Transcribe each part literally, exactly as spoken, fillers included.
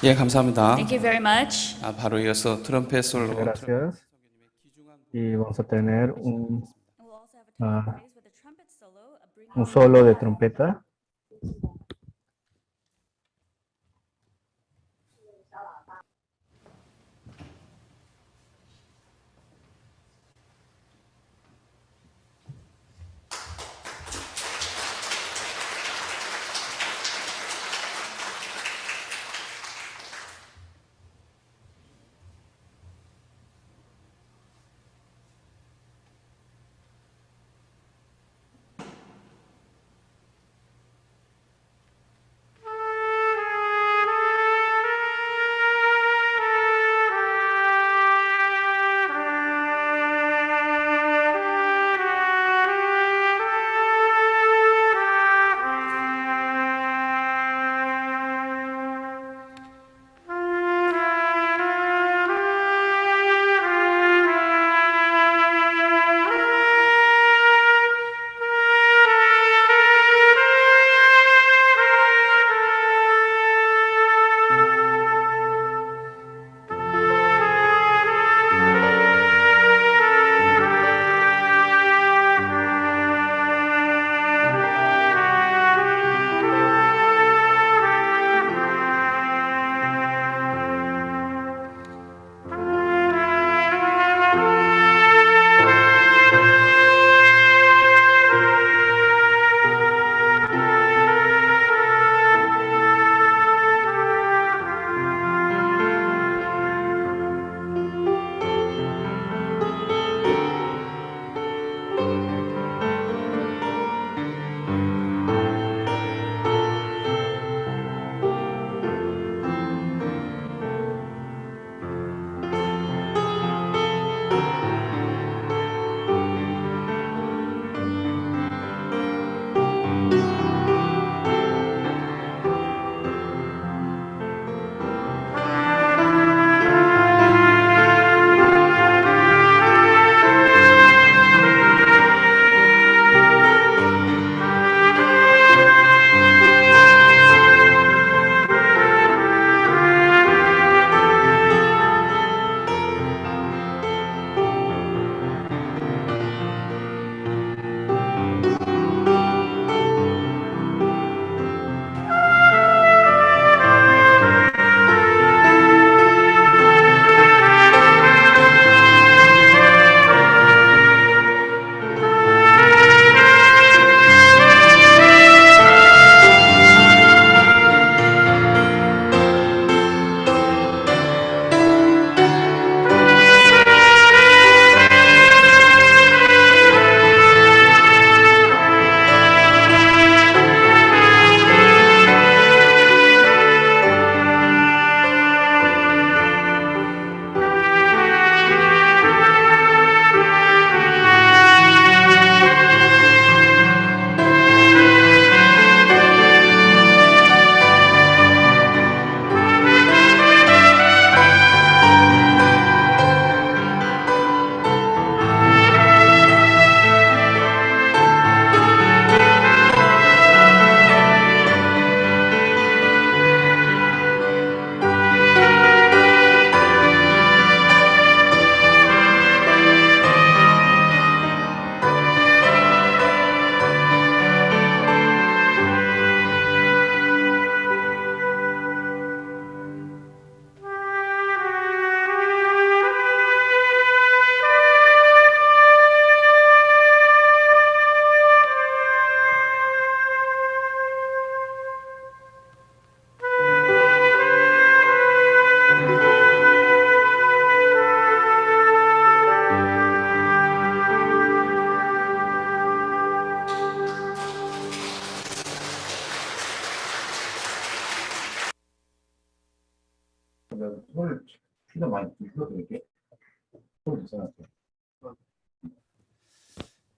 예, 감사합니다. Thank you very much. 아, 바로 이어서 트럼펫 솔로. Muchas gracias. Y vamos a tener un, ah, un solo de trompeta.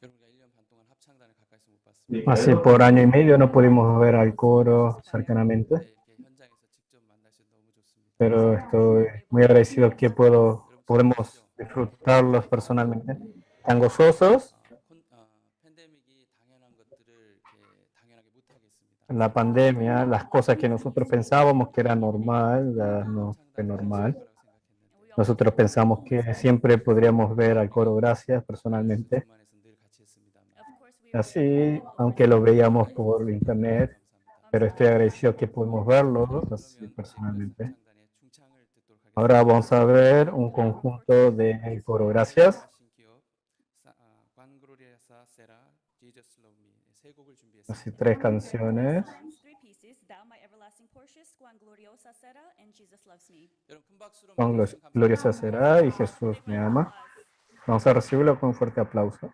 여러분과 일 년 반 동안 합창단을 가까이서 못 봤습니다. Así, por año y medio no pudimos ver al coro cercanamente, 이렇게 현장에서 직접 만날 수 있어서 너무 좋습니다. Pero estoy muy agradecido que puedo, podemos disfrutarlos personalmente. Están gozosos. 어, 콘- 어, 팬데믹이 당연한 것들을 이렇게 당연하게 못 하겠습니다. la pandemia, las cosas que nosotros pensábamos que era normal, ya no fue normal. Nosotros pensamos que siempre podríamos ver al coro Gracias personalmente. Así, aunque lo veíamos por internet, pero estoy agradecido que pudimos verlo así personalmente. Ahora vamos a ver un conjunto de coro Gracias. Así, tres canciones. Cuán glo- gloriosa será y Jesús me ama. Vamos a recibirlo con un fuerte aplauso.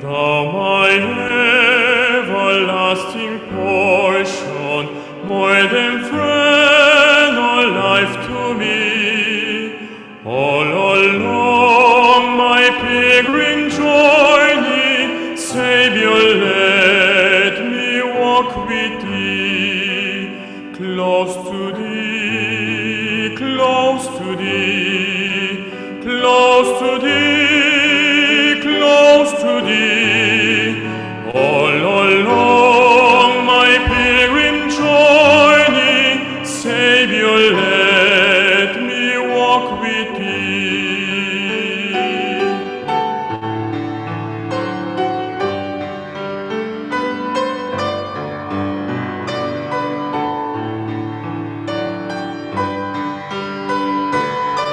Thou my everlasting portion, more than friend or life to me. All along my pilgrim journey, Savior, let me walk with thee. Close to thee, close to thee, close to thee, close to thee. All along my pilgrim journey, Savior, let me walk with thee. Close to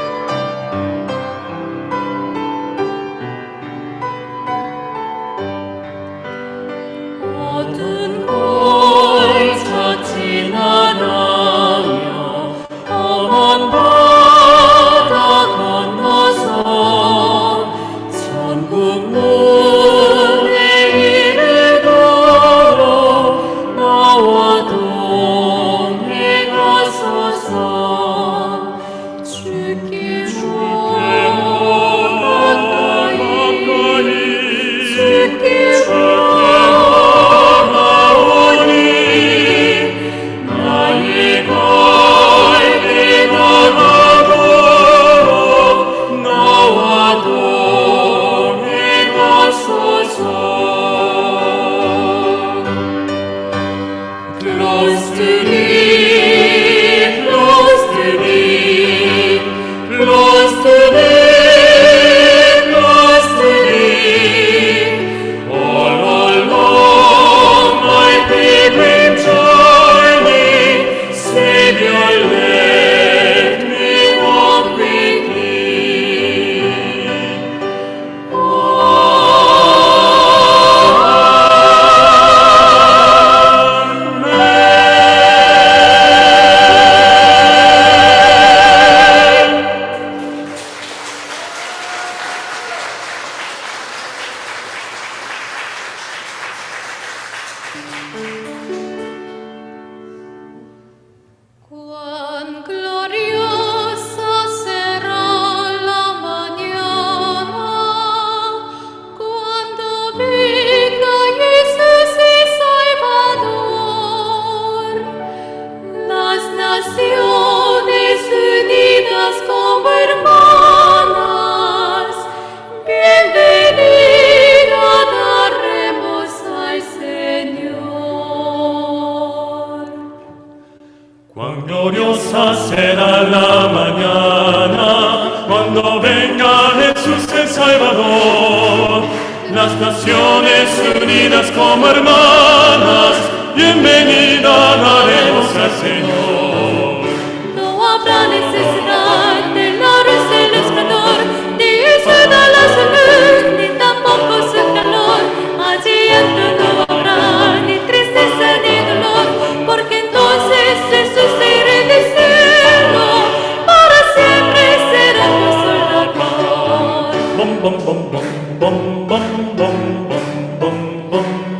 thee, close to thee, close to thee, close to thee. All along my pilgrim journey, Savior, let me walk with thee. Cuán gloriosa será la mañana cuando venga Jesús el Salvador. Las naciones unidas como hermanas, bienvenida daremos al Señor. Cuán gloriosa será la mañana cuando venga Jesús el Salvador. Las naciones unidas como hermanas, bienvenida daremos al Señor. No habrá necesidad de la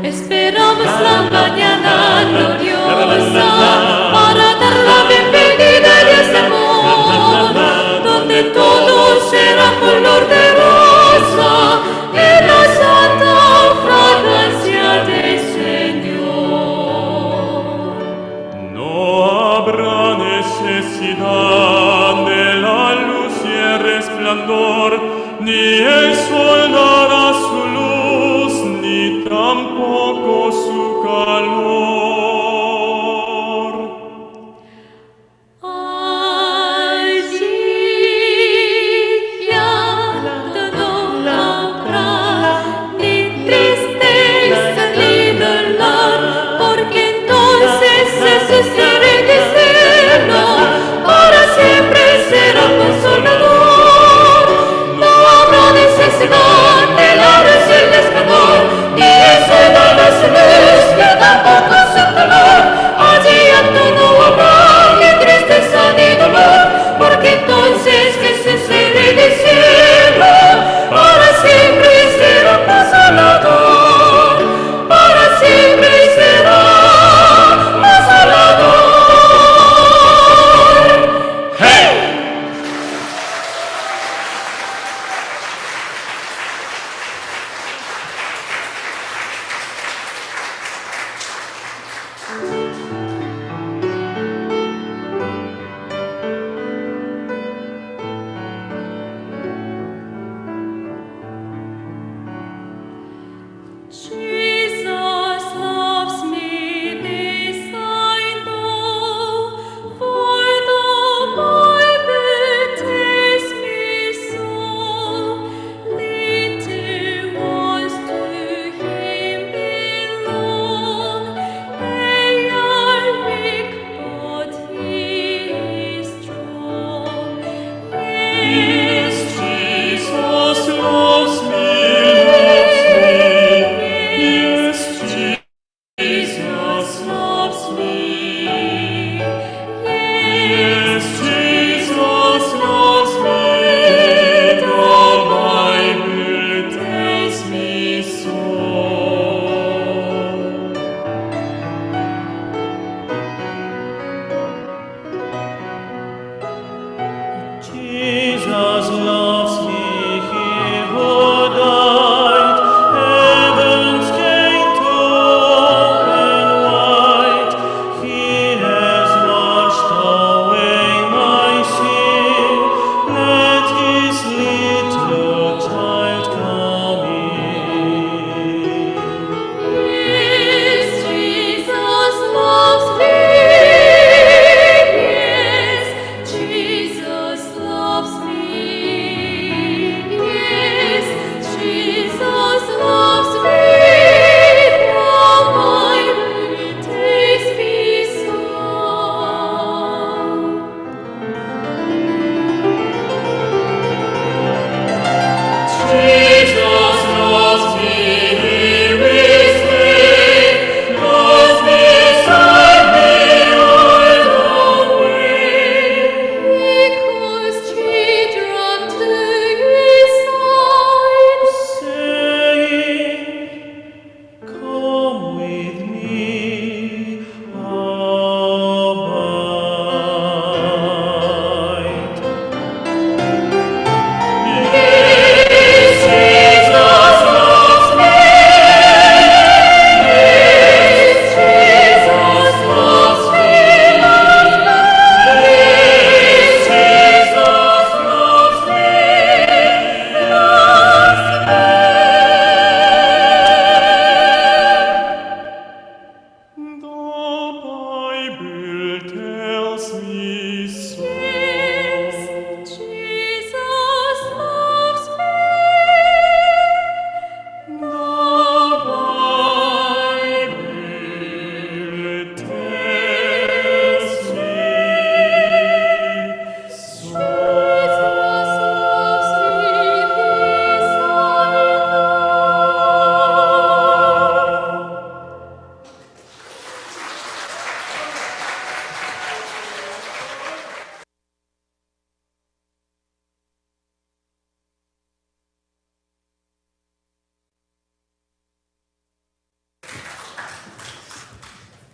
Esperamos la mañana gloriosa para dar la bienvenida al Señor, donde todo será color de rosa en la santa fragancia del Señor. No habrá necesidad de la luz y el resplandor, ni el sol dará su luz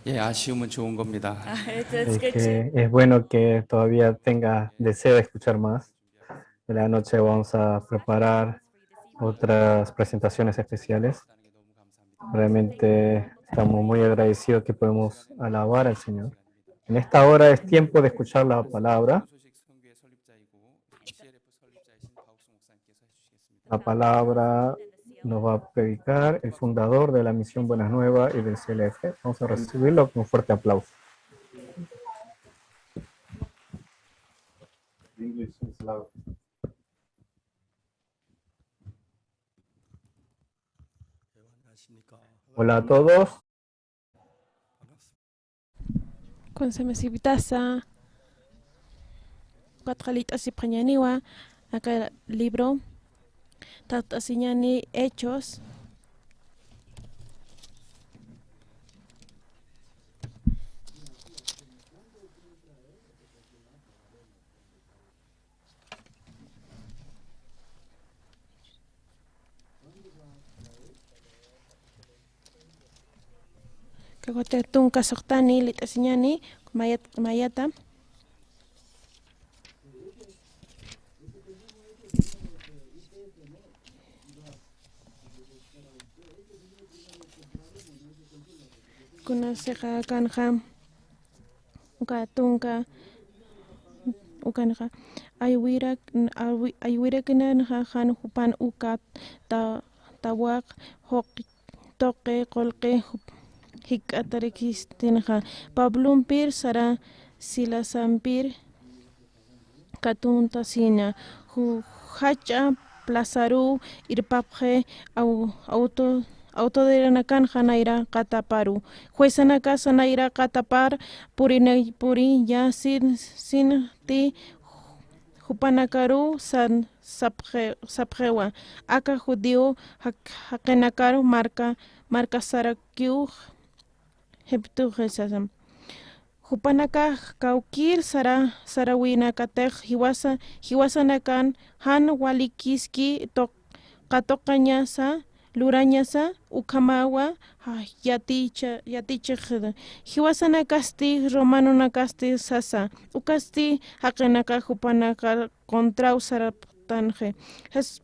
예, 아쉬우면 좋은 겁니다. Ah, it's, it's Eh, good to que es bueno que todavía tenga deseo de escuchar más. En la noche vamos a preparar otras presentaciones especiales. Realmente estamos muy agradecidos que podemos alabar al Señor. En esta hora es tiempo de escuchar la palabra. La palabra nos va a predicar el fundador de la Misión Buenas Nuevas y del C L F. Vamos a recibirlo con un fuerte aplauso. Hola a todos. Kunsamasiptasa, ukat qallit'asipxañäniwa aka libro, tatasiñäni Hechos. Kakuta tunka suxtani, lit'asiñäni, mayat-, mayata. Kunasixa kanxa, uka tunka, ukanxa, aywirak, aywi-, aywiraknanxa jan jupan uka ta-, tawaq juq tuqi qullqi jup-, jik'atarakistinxa, Pablompir sara Silasampir, katuntasina, ju-, jach'a plazaruw irpapxi, aw-, auto-, autoridadnakanxa nayra qataparu. Juezanakasa nayra qatapar purina-, puriyasin, sinti jupanakaruw san-, sapxi-, sapxiwa. Aka judío jaq-, jaqinakaru marka, markasarakiw jiptuxi sasam. Jupanakax kawkïr sara, sarawinakatix jiwasa, jiwasanakan jan walikiski tuq-, katuqañasa, lurañasa, ukhamawa, ja, yaticha, yatichixi. Jiwasanakasti, romanonakasti sasa. Ukasti jaqinaka jupanaka contraw saraptanxi. Jes-,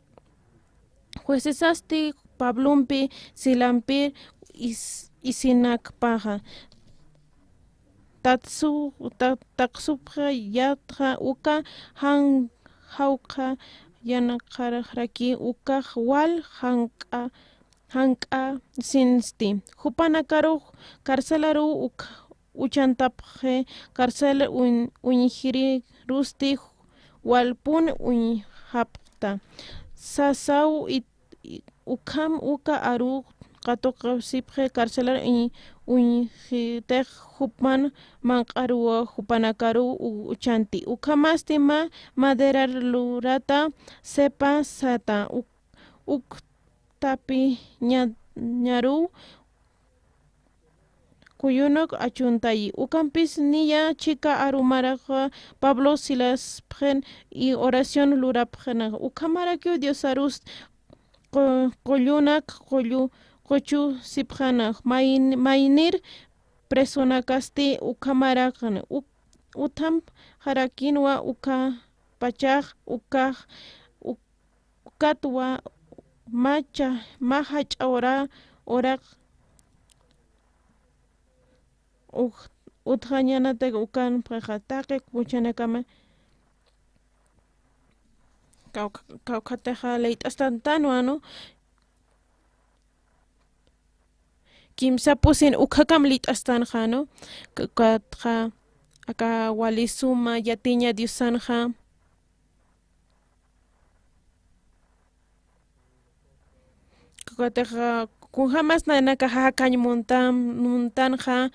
Juecesasti Pablompi, Silampir is-, isinakpaxa. Tatsu-, ta-, taqsupxayatxa uka jan-, jawqha yanaqharaki ukax wal jank'a, jank'a sinsti. Jupanakaru carcelaru uk-, uchantapxi, carcel uñ-, uñjirirusti walpun uñjapxta. Sasaw it-, i-, ukham uka aru katuqasipxi carcelar uñ-, uñjitix jupman manq'aruwa jupanakaru u-, uchanti. Ukhamasti mä maderar lurata sepa sata. Uk-, uktapi ña-, ñaruw kuyunuk achuntayi. Ukampis niya chika arumarak Pablo Silaspxin y oración lurapxinax. Ukhamarakiw Diosarust qu-, qullunak qullu-, quchusipxanax. Mayn-, maynir presonakasti ukhamaraqn. Uk-, uthamxarakinwa uka pachax ukax uk-, ukatwa mä cha-, mä jach'a ura, uraq uj-, utjañanatix ukanpxixa taqi kuchanakama. Kawkha-, kawkhatixa liyt'astantanwa, ¿no? Kimsa pusin ukhakam liyt'astanxa, ¿no? K-, katxa aka wali suma yatiña Diosanxa. Kawkhatixa, kunjamas nanakaxa jakañ muntan-, muntanxa.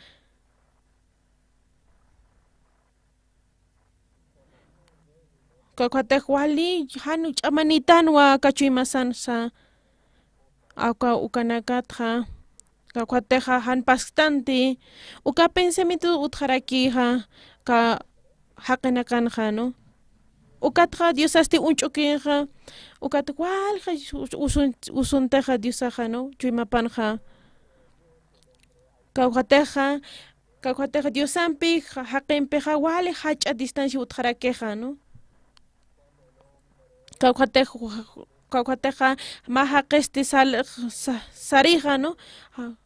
Kawkhatix wali jan ch'amanitanwa aka chuymasansa. Aka ukanakatxa. Kawkhatixa jan pasktanti. Uka pensamiento utjarakixa aka jaqinakanxa, ¿no? Ukatxa Diosasti uñch'ukinxa. Ukat walja usun-, usuntixa Diosaxa, ¿no? Chuymapanxa. Kawkhatixa Kawkhatix Diosampi ja-, jaqimpixa wali jach'a distancia utxarakixa, ¿no? Kawkhatix, kawkhatixa mä jaqisti sal-, sa-, sarixa, ¿no? Ja-,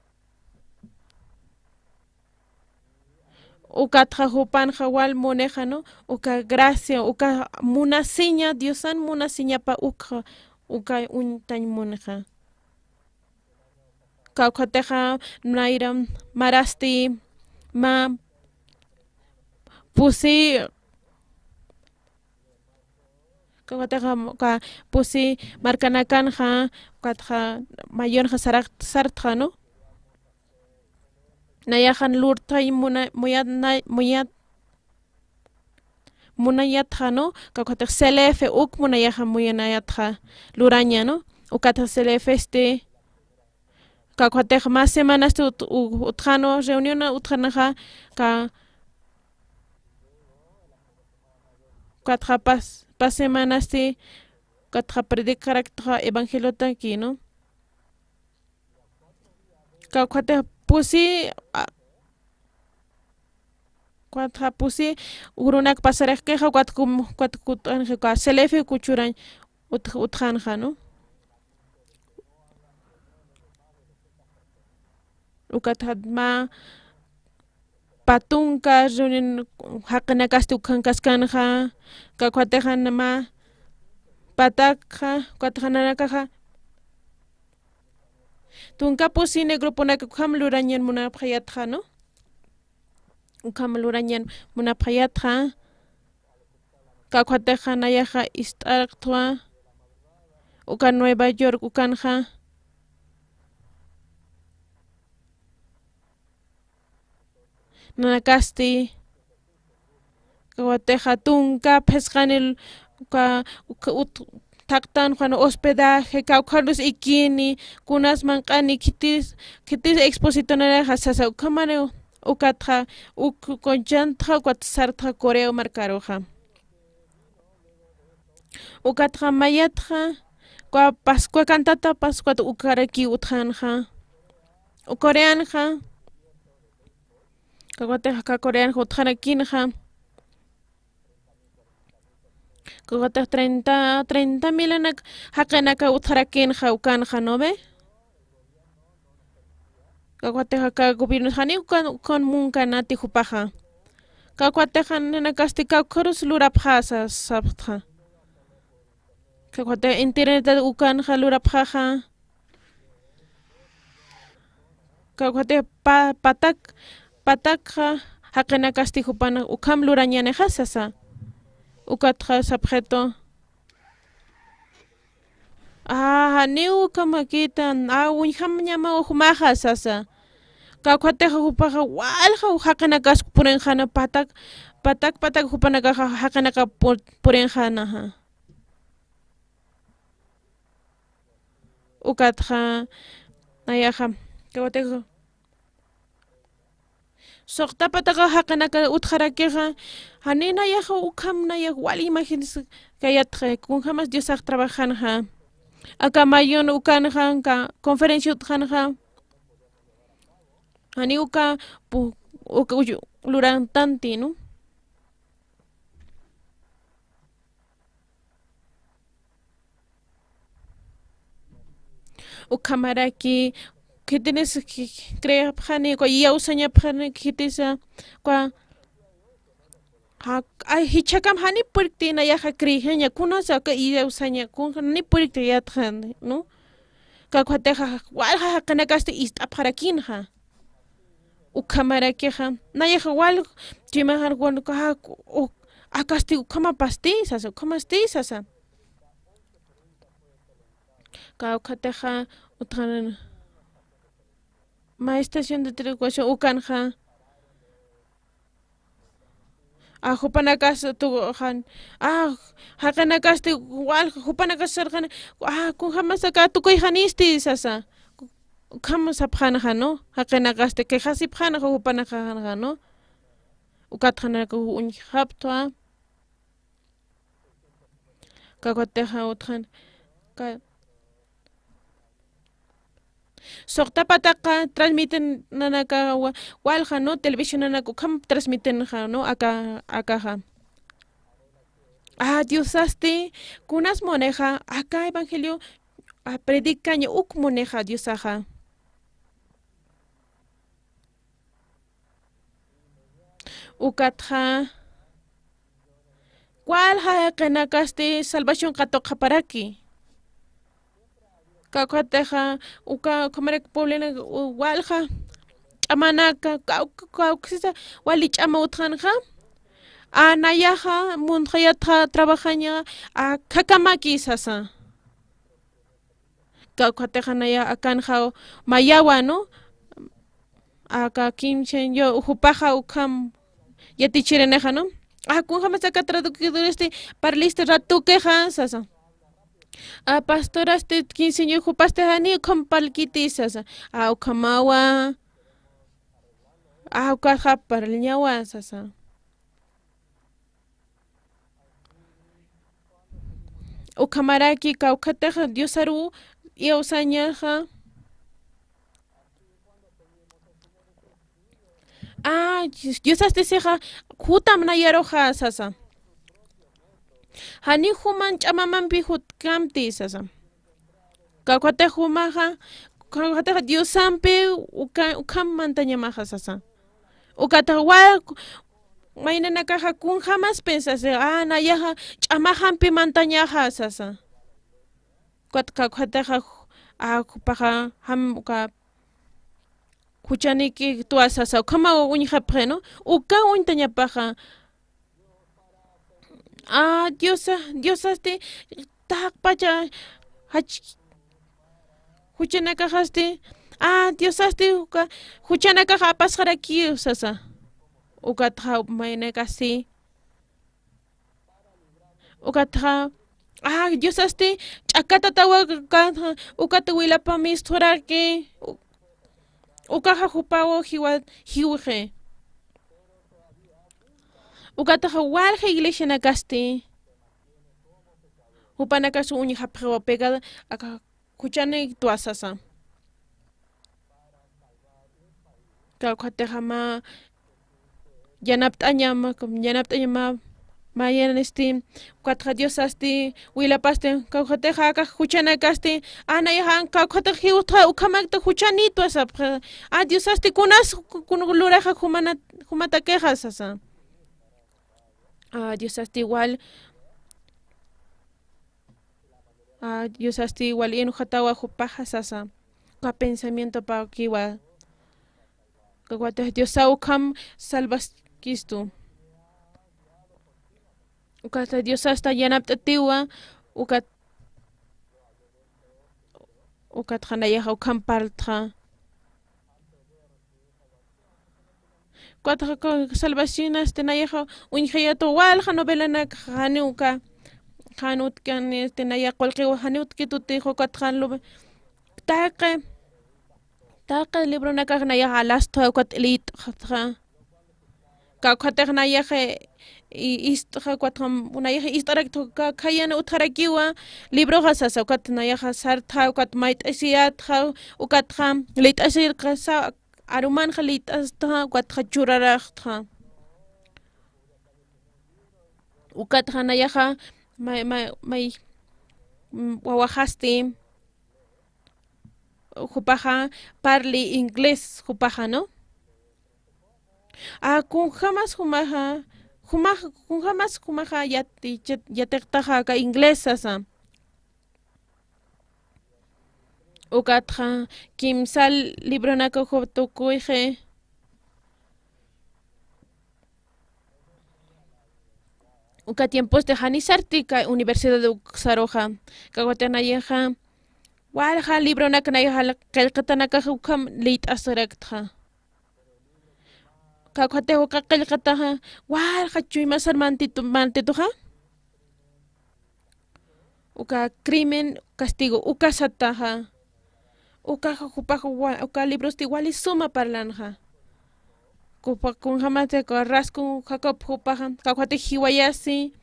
ukatxa jupanxa wal munixa, ¿no? Uka gracia, uka munasiña, Diosan munasiñapa ukxa, uka uñtañ munixa. Kawkhatixa nayra marasti mä pusi, kawkhatixa ka pusi markanakanxa, ukatxa mayunxa sarakt-, sartxa, ¿no? Nayaxan lurtay muna-, muyat-, na-, muyat-, munayatxa, ¿no? Kawkhatix C L F uk munayaxa muyanayatxa luraña, ¿no? Ukatxa C L F este, kawkhatix más semanasti ut-, u-, utxanu, reunión utxanaxa, ka-, ukatxa pas-, pas semanasti, ukatxa predicaraktxa evangeliotaki, ¿no? Kawkhatix pusi, a, kawkhatxa pusi, urunak pasarixkixa, ukat kum-, ukat kut'anxa, uka C L F kuchurañ ut-, utxanxa, ¿no? Ukatxa mä pä tunka reunión jaqinakasti ukhankaskanxa, kawkhatixa mä patakxa, ukatxa nanakaxa, tunka pusini gruponak ukham lurañan munapxayatxa, ¿no? Ukham lurañan munapxayatxa, kawkhatixa nayaxa ist'arktwa, uka Nueva York ukanxa. Nanakasti, kawkhatixa tunka phisqani, ka, ka ut-, thaqtan Juan hospedaje, kawkharus ikini, kunas manq'ani, khitis, khitis expositonaraxa sasa, ukhamani, ukatxa, uk conchantxa, ukat sartxa Corea markaruxa. Ukatxa mayatxa, uka Pascua cantata, Pascuata ukaraki utxanxa. Uka coreanxa, kawkhatixa ka coreanxa utxarakinxa. Kawkhatixa treinta, treinta milanak jaqinaka utxarakinxa ukanxa, ¿no ve? Kawkhatixa ka gobiernos jani ukan, ukan munkanati jupaxa. Kawkhatixa nanakasti kawkharus lurapxasa sapxtxa. Kawkhatixa internet ukanxa lurapxaxa. Kawkhatixa pa-, patak, patakxa jaqinakasti jupana ukham lurañanixa sasa. Ukatxa sapxitu. Ah, janiw ukhamakita, ah, uñjamañama jumaxa sasa. Kawkhatixa jupaxa walja jaqinakas purinxana patak, patak, patak jupanakaxa jaqinaka pu-, purinxanaxa. Ukatxa, nayaxa, kawkhatixa. Suxta pataka jaqinaka utxarakixa, jani nayaxa ukham nayax wal imagenes kayatxa, kunjamas Diosax trabajanxa. Aka mayun ukanxa, ka conferencia utxanxa. Jani uka pu-, uka uyu-, lurantanti, ¿no? Ukhamaraki, khitinis, khi-, creepxani, uka iyawsañapxani, khitisa, uka, ja-, ay, jichhakam jani purikti nayaxa creejaña, kunasa, uka iyawsaña, kun jani purikti yatxani, ¿no? Kawkhatixa, walja jaqinakasti ist'apxarakinxa. Ukhamarakixa, nayaxa wal, chimaxan, wan, uka, u-, akasti ukhamapasti, sasa, ukhamasti, sasa. Kawkhatixa, utxanan, mä estación de televisación ukanxa. A, jupanakas tukuxan. A, jaqinakasti wal, jupanakas sarxan. A, kunjamas aka tukuyxanisti, sasa. Ukham sapxanxa, ¿no? Jaqinakasti quejasipxanxa, jupanakaxanxa, ¿no? Ukatxa nanakax uñjapxtwa. Kawkhatixa utxan, ka-, Suqta pataqa transmitenanaka wa-, walja, ¿no? Televisionanaka ukham transmitenxa, ¿no? Aka, akaxa. A, Diosasti kunas munixa, aka evangelio, a, predikaña uk munixa Diosaxa. Ukatxa, walja jaqinakasti salvación katuqaparaki. Kawkhatixa, uka, ukhamaraki pueblenaka, u-, walja ch'amanaka, kaw-, kawkhisisa wali ch'ama utjanxa. A, nayaxa, muntxayatxa, trabajaña, a, khakamaki sasa. Kawkhatixa naya akanxa mayawa, ¿no? Aka kimsa, yo, jupaxa ukham yatichirinixa, ¿no? A, kunjamas aka traductoristi parlisti ratukixa, sasa. A, pastorasti kimsa, yo, jupasti jani ukham parlkiti, sasa. A, ukhamawa. A, ukaxa parlñawa, sasa. Ukhamaraki kawkhatixa Diosaru iyawsañaxa. A, Diosasti sixa jutam nayaruxa sasa. Jani juman ch'amamampi jutkamti sasa. Kawkhatix jumaxa, kawkhatix Diosampi uka-, ukham mantañamaxa sasa. Ukatix wal, mayninakaxa kunjamas pensasi, a, nayaxa ch'amaxampi mantañaxa sasa. Ukat kawkhatixa, a, jupaxa jam uka juchanïkitwa sasa, ukhama uñjapxi, ¿no? Uka uñtañapaxa. A, Diosa, Diosasti taqpacha jach-, juchanakaxasti, a, Diosasti uka juchanakax apasxarakiw sasa. Ukatxa maynakasti. Ukatxa, a, Diosasti ch'akatatawa, ukat, ukat wilapamistxaraki, u-, ukaxa jupaw jiwa-, jiwxi. Ukatxa walja iglesianakasti, jupanakas uñjapxiwa pegada, aka juchanïkitwa sasa. Kawkhatixa mä yanapt'añama, yanapt'añama, mä yanisti, ukatxa Diosasti, wilapasti, kawkhatixa aka juchanakasti, a, nayaxa, kawkhatixa jiwtxa, ukhamakta juchanïtwa sapxi, a, Diosasti kunas, kun luraxa jumana-, jumatakixa sasa. A, Diosasti wal, a, Diosasti wal enojatawa jupaxa sasa. Uka pensamientopakiwa. Kawkhatixa Diosaw ukham salvaskistu. Ukatxa Diosasta yanapt'atiwa, ukat, ukatxa nayaxa ukham parltxa. Ukatxa salvacionasti nayaxa uñjayatu walja novelanakax janiw uka, jan utjkani, este, nayax qullqiwa janiw utjkitutix, ukatxa lu-, taqi, taqi libronakax nayax alastxa, ukat liyt'xatxa. Kawkhatix nayax, i-, ist'xa, ukatxa nayax ist'araktxa, ka-, khayana utjarakiwa libroxa sasa, ukat nayaxa sartxa, ukat mayt'asiyatxa, ukatxa liyt'asirkasa, arumanxa liyt'astxa, ukatxa churaraxtxa. Ukatxa nayaxa may, may, may, mm, wawaxasti, jupaxa parli inglés, jupaxa, ¿no? A, kunjamas jumaxa, jumax-, kunjamas jumaxa yati-, yat-, yatiqtaxa aka inglés sasa. Ukatxa kimsa libronaka jup tukuyxi. Uka tiemposti jani sartï kay universidad uksaruxa. Kawkhatix nayaxa walja libronaka nayaxa qillqatanakax ukham liyt'asiraktxa. Kawkhatix uka qillqataxa walja chuymasar mantitu, mantituxa. Uka crimen castigo, uka sataxa. Ukaxa jupaxa wa-, uka librosti wali suma parlanxa. Jupa-, kunjamati uka rasgo Jacob jupaxa, kawkhatix jiwayasi.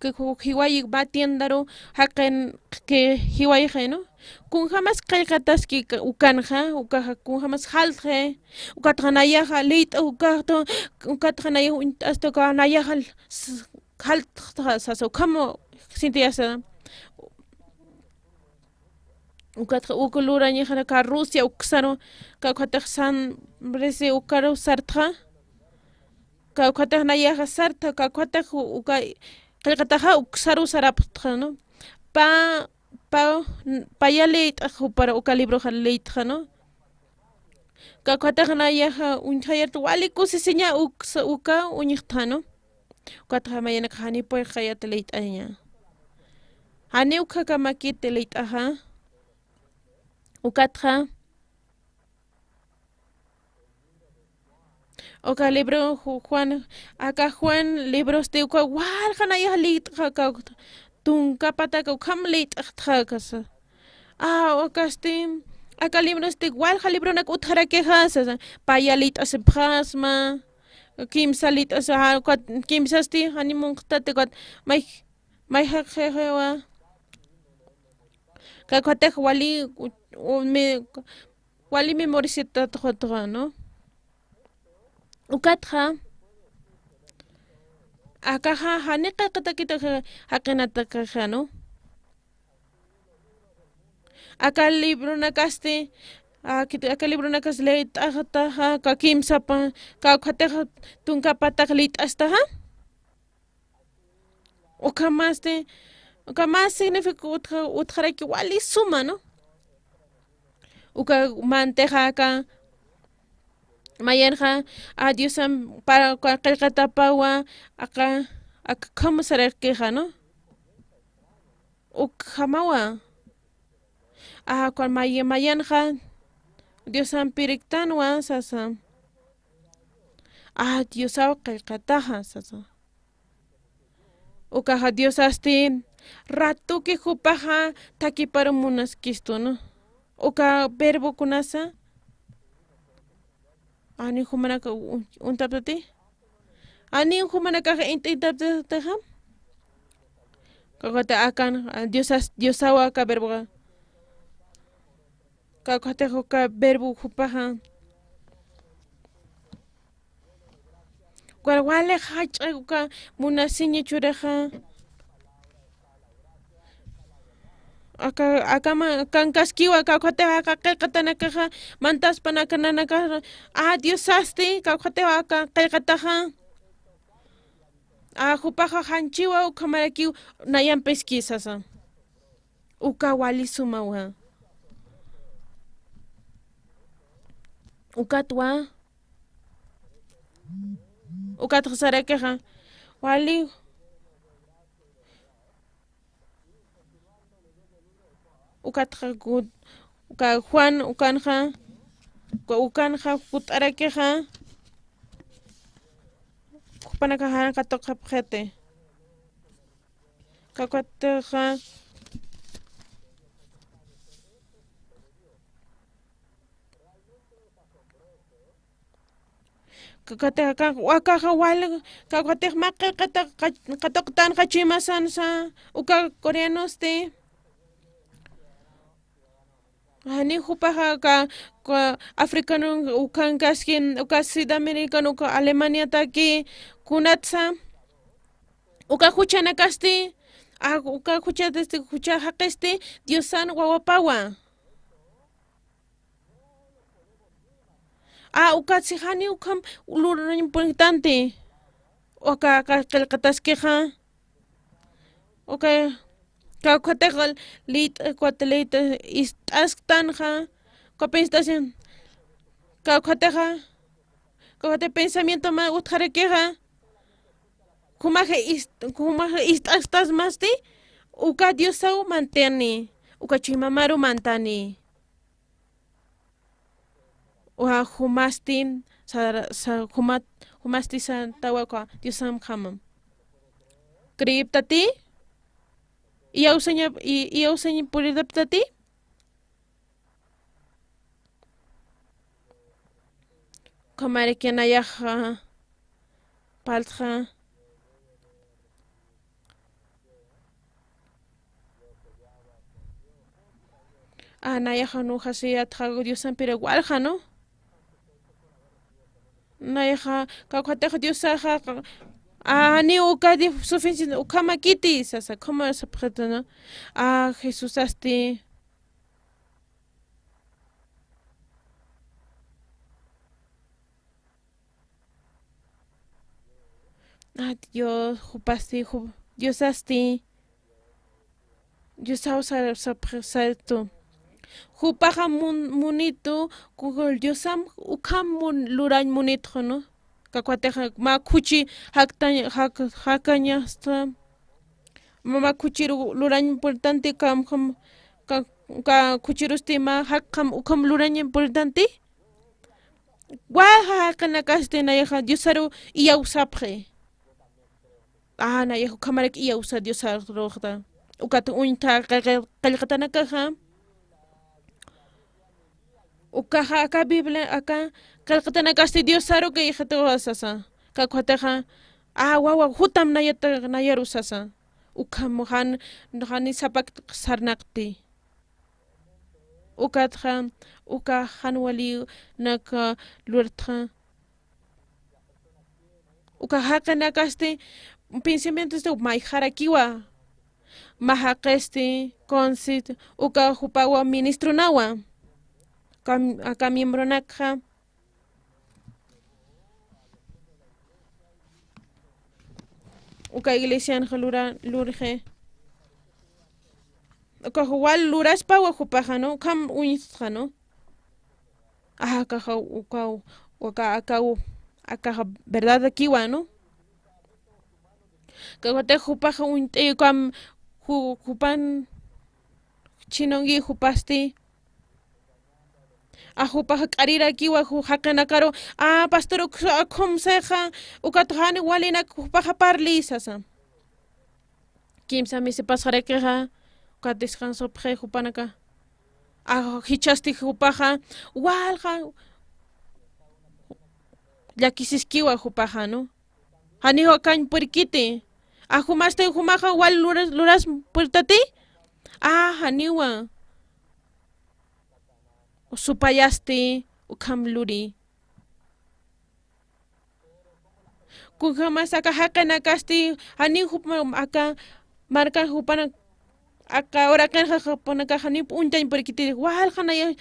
k-, k-, jiwayi mä tiendaru jaqin k-, jiwayxi, ¿no? Kunjamas qillqataski k-, ukanxa, ukaxa kunjamas jaltxi, ukatxa nayaxa liyt'a ukaxtu, ukatxa nayaxa uñt'astu, uka nayaxa s-, jaltxta sasa, ukham sintiyasa. Ukatxa uk lurañaxa ka Rusia uksaru, kawkhatix San Bresi ukaru sartxa, kawkhatix nayaxa sartxa, kawkhatix uka qillqataxa uksaru sarapxtxa, ¿no? Pa, pa, paya liyt'ax jupar uka libroxa liyt'xa, ¿no? Kawkhatix nayaxa uñjayat wali kusisiña uksa, uka uñjtxa, ¿no? Ukatxa mayanakax janiw puyxayat liyt'aña. Janiw ukhamakit liyt'axa. Ukatxa. Uka libro Ju-, Juan, aka Juan librosti uka walja nayax liyt'xa, aka tunkapataka ukham liyt'xtxa kasa. A, ukasti, aka librosti walja libronak utjarakixa, sasa, paya liyt'asipxasma, kimsa liyt'asa, a, ukat, kimsasti, jani munqtati, ukat, may, may jaqjixiwa. Kawkhatix wali, u, u, me, wali memorisitatxutxa, ¿no? Ukatxa, akaxa, jani qillqatakit jaqinatakixa, ¿no? Aka libronakasti, akit, aka libronakas liyt'axtaxa, aka kimsapa, kawkhatixa tunkapatax liyt'astaxa. Ukhamasti, uka más significa utja, utjaraki wali suma, ¿no? Uka mantixa aka, mayanxa, a Diosan para uka qillqatapawa, aka, aka khamusarakixa, ¿no? Ukhamawa. A, uka may-, mayanxa, Diosan piriktanwa, sasa. A, Diosaw qillqataxa, sasa. Ukaxa Diosasti ratuki jupaxa takiparu munaskistu, ¿no? Uka verbo kunasa. Ani jumanaka u-, untaptati. Ani jumanakax int'intaptatixa. Kawkhati akan, a, Diosas, Diosawa aka verboxa. Kawkhatix uka verbo jupaxa. Uka wali jach'a uka munasiña churixa. Aka, akama, kankaskiwa, kawkhatix aka qillqatanakaxa, mantaspanaka nanakaxa, a, Diosasti, kawkhatix aka qillqataxa. A, jupaxa janchiwa, ukhamarakiw nayampiski sasa. Uka wali sumawa. Ukatwa. Ukatxa sarakixa. Wali. Ukatxa ku, uka Juan, ukanxa, uka, ukanxa, kut'arakixa. Jupanakaxa katuqapxiti. Kawkhatixa. Kawkhatixa, ka-, wakaxa wal, kawkhatix mä qillqata, qa-, qatuqtanxa chuymasansa, uka coreanosti. Jani jupaxa ka, ka africano ukankaski, uka sudamericano, uka Alemaniataki, kunatsa. Uka juchanakasti, a, uka juchatasti, jucha jaqisti, Diosan wawapawa. A, ukatsi jani ukham luranimpunitanti. Uka, aka qillqataskixa. Uka, kawkhatix liyt'a, ukat liyt'a ist'asktanxa. Uka pensación. Kawkhatixa. Kawkhatix pensamiento mä utjarakixa. Jumax ist-, jumax ist'asktasmasti, uka Diosaw mantani, uka chuymamaru mantani. Uka jumastin, sa, sa, jumat, jumasti santawa uka Diosamjamam. Creeptati, iyawsaña, i-, iyawsañ puridaptati. Ukhamaraki nayaxa, parltxa. A, nayaxa nujasiyatxa Diosampir walja, ¿no? Nayaxa, kawkhatix Diosaxa, a, ni uka di-, suficiente, ukhamakiti, sasa, ¿cómo se puede, no? A, Jesusasti. A, Dios, jupasti, ju-, Diosasti. Diosaw sa-, sapxi-, saytu. Jupaxa mun-, munitu, kukul Diosam ukham mun-, lurañ munitxu, ¿no? Kawkhatixa mä khuchi jaktañ-, jak-, jakañasta. Mä, mä khuchiru lurañ importante, kam, kam, ka, ka khuchirusti mä jakxam ukham lurañ importante. Walja jaqinakasti nayaxa Diosaru iyawsapxi. A, nayaxa ukhamarak iyawsa Diosaruxta. Ukat uñtha qillqi-, qillqatanakaxa. Ukaxa aka Biblia, aka qillqatanakasti Diosaru qillqatuwa sasa. Kawkhatixa, a, wawa, jutam nayata, nayaru sasa. Ukham jan, jani sapak sarnaqti. Ukatxa, uka jan wali nak, a, lurtxa. Uka jaqinakasti pensamientosti mayjarakiwa. Mä jaqisti, consit, uka jupawa ministronawa. Kam-, aka miembronakxa. Uka iglesianxa lura-, lurxi. Uka wal luraspawa jupaxa, ¿no? Ukham uñstxa, ¿no? Akaxa, uka, uka, aka, akaxa verdadakiwa, ¿no? Kawkhati jupaxa uñt'i, ukam, ju-, jupan, chinungi jupasti. A, jupaxa k'arirakiwa ju-, jaqinakaru, a, pastor, uk-, akhum sixa, ukat jani walinak jupaxa parli sasa. Kimsa misi pasxarakixa, ukat descansopxi jupanaka. A, jichhasti jupaxa, walja, llakisiskiwa jupaxa, ¿no? Janiw akañ purkiti. A, jumasti jumaxa wal luras, luras purtati. A, janiwa. Supayasti, ukham luri. Kunjamas aka jaqinakasti, janiw jupa-, aka markan jupanak aka uraqinxa jupanakax janiw uñtañ purkiti, walja naya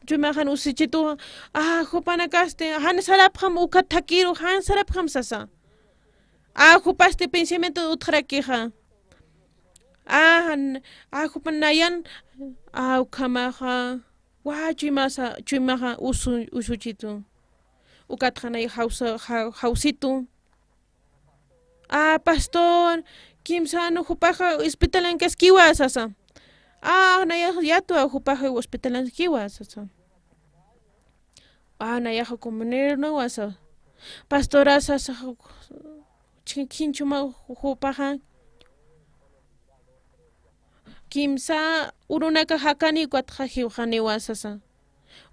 chuymaxan usuchitu, a, jupanakasti, jan sarapxam uka thakiru, jan sarapxam sasa. A, jupasti pensamiento utjarakixa. A, jan, a, jupan nayan, a, ukhamaxa, wa, chuymasa, chuymaxa usu-, usuchitu. Ukatxa nay jawsa-, ja-, jawsitu. A, pastor, kimsa anu jupaxa hospitalankaskiwa sasa. A, nayax yatwa jupaxa hospitalankiwa sasa. A, nayaxa comuneronawa sasa. Pastora sasa, chin-, chinchuma jupaxa. Kimsa urunaka jakani ukatxa jiwxaniwa sasa.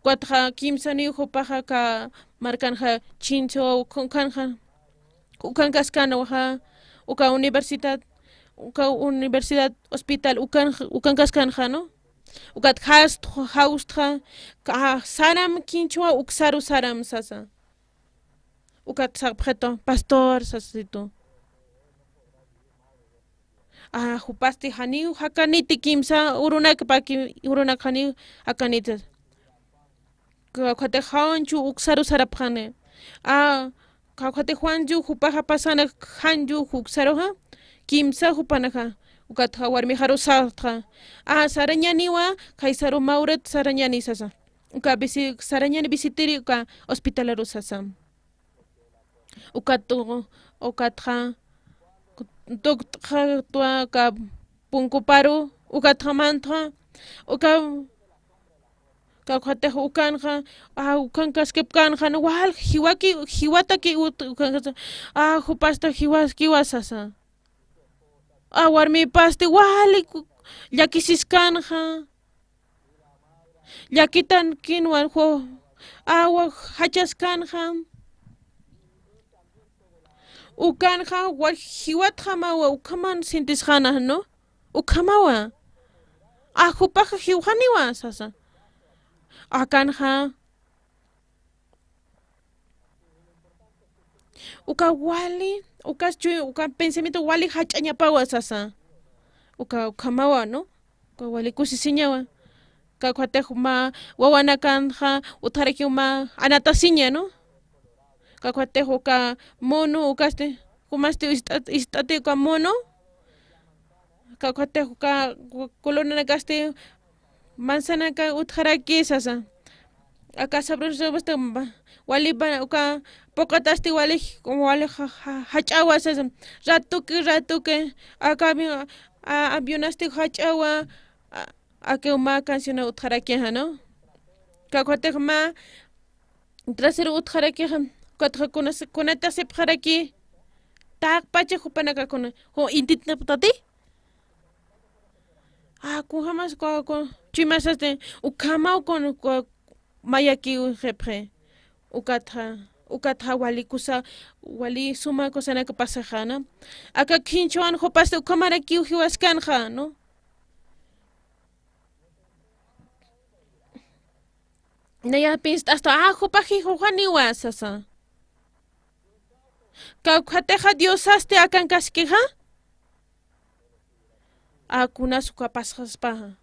Ukatxa kimsaniw jupaxa aka markanxa chinchwa ukanxa, ukankaskanxa, uka universidad, uka universidad, hospital ukan, ukankaskanxa, ¿no? Ukat jast-, jawstxa, ka-, saram kinchwa uksaru saram sasa. Ukat sapxitu, pastor, sasitu. A, jupasti janiw jakaniti kimsa urunak paki, urunak janiw jakaniti. Kawkhati janchu uksaru sarapxani. A, kawkhati janchu jupaxa pasana janchu uksaruxa. Kimsa jupanaka. Ukatxa warmixaru sartxa. A, sarañaniwa, khaysaru mawrat sarañani sasa. Uka bisi-, sarañani visitiri uka hospitalaru sasa. Ukat, ukatxa, tukt'xa tuwa ka punkuparu, ukatxa mantxa, uka, kawkhatix ukanxa, a, ukankaskipkanxa, no, wal, jiwaki, jiwataki ut-, ukankas-, a, jupasta jiwaskiwa sasa. A, warmipasti wali ku-, llakisiskanxa. Llakitankinwa ju-, awa jachaskanxa. Ukanxa wa-, jiwatjamawa, ukhaman sintisxana, ¿no? Ukhamawa. A, jupaxa jiwxaniwa, sasa. Akanxa. Uka wali, uka chuy, uka pensamiento wali jach'añapawa sasa. Uka, ukhamawa, ¿no? Uka wali kusisiñawa. Uka ukhatix mä wawanakanxa utjarakiw mä anatasiña, ¿no? Uka ukhatix uka mono, ukasti, jumasti ist'at-, ist'ati uka mono. Uka ukhatix uka ku-, colonanakasti manzanaka utjaraki sasa. Aka sabroso basta ba-, wali ba-, uka puqutasti wali, wali ja-, ja-, jach'awa sasa. Ratuki, ratuki, aka avi-, a-, avionasti jach'awa, a-, aka mä canción utjaraki, ¿no? Uka ukhatix mä trasero utjaraki, ukat ja-, kunas-, kunata sipxaraki, taqpacha jupanaka kuna, ju-, intinapxtati? A, kunjamas ku, ku, chuymasasti, ukhamaw kun, ku, mayakiw jipxi. Ukatxa, ukatxa wali kusa, wali suma kusanaka pasaxa, ¿no? Aka khinchhwan jupasti ukhamarakiw jiwaskanxa, ¿no? Naya pist'asta, a, jupax jiwxaniwa sasa. Uka ukhatixa Diosasti akankaskixa. A, kunas uka pasxaspaxa.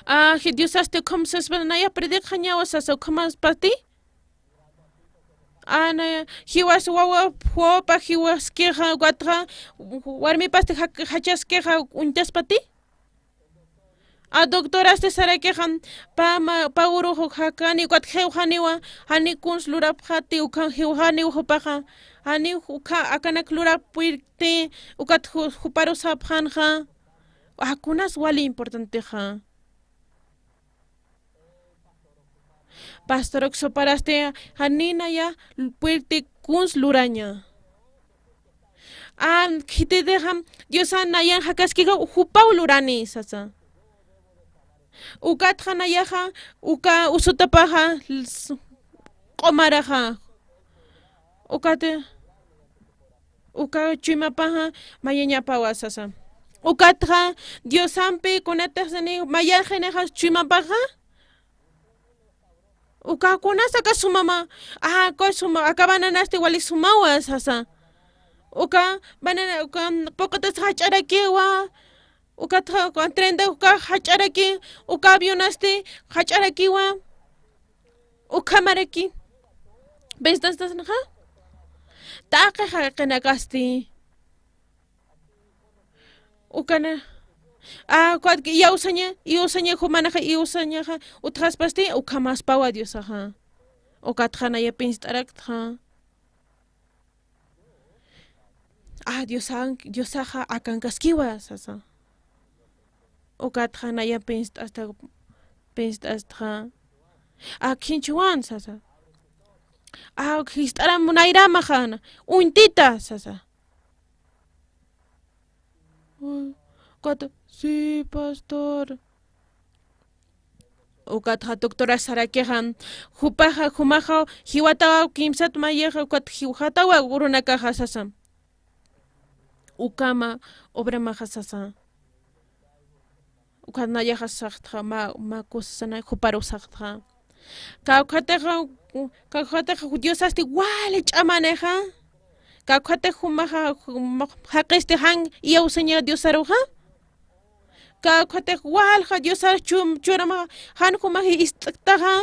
A, ji-, Diosasti ukham saspa, naya predicxañawa sasa, ukhamaspati. A, naya, jiwas wawa, wawapax jiwaskixa, ukatxa, warmipasti ja-, jachaskixa, uñtaspati. A, doctorasti sarakixa, pä ma-, pä urux jakani, ukat jiwxaniwa, jani kuns lurapxati, ukan jiwxaniw jupaxa, jani uka, akanak lurapkti, ukat ju-, juparu sapxänxa, a, kunas wali importantexa. Pastor uksuparasti, jani naya puirti kuns luraña. A, khititixa, Diosan nayan jakaskixa, jupaw lurani, sasa. Ukatxa nayaxa, uka usutapaxa, s-, q'umaraxa. Ukati, uka chuymapaxa, mayañapawa, sasa. Ukatxa, Diosampi, kunatix sani, mayaxinixa chuymapaxa, uka kunas aka sumama, a, aka suma, aka bananasti wali sumawa, sasa. Uka banana, uka puqutas jach'arakiwa, uka tha-, uka trenta, uka jach'araki, uka avionasti jach'arakiwa, ukhamaraki. ¿Ves, tas, tas, naja? Taqi jaqinakasti. Ukana, a, ukat iyawsaña, iyawsaña jumanaxa, iyawsañaxa, utjaspasti, ukhamaspawa Diosaxa. Ukatxa naya pist'araktxa. A, Diosan, Diosaxa akankaskiwa, sasa. Ukatxa naya pist'asta, pist'astxa. A, khinchhwan, sasa. A, jist'aram nayramaxana, uñtita, sasa. Uy, ukata, sí, pastor. Ukatxa doctora sarakixa, jupaxa, jumaxa, jiwatawa kimsat mayixa, ukat jiwxatawa urunakaxa sasa. Ukhama obramaxa sasa. Ukat nayaxa saxtxa, mä, mä kusasana juparu saxtxa. Kawkhatixa, kawkhatixa Diosasti wali ch'amanixa. Kawkhatix jumaxa, juma-, jaqisti jan iyawsaña Diosaruxa. Kawkhatix walja Diosar chum-, churamaxa, jan jumaxa ist'ktaxa.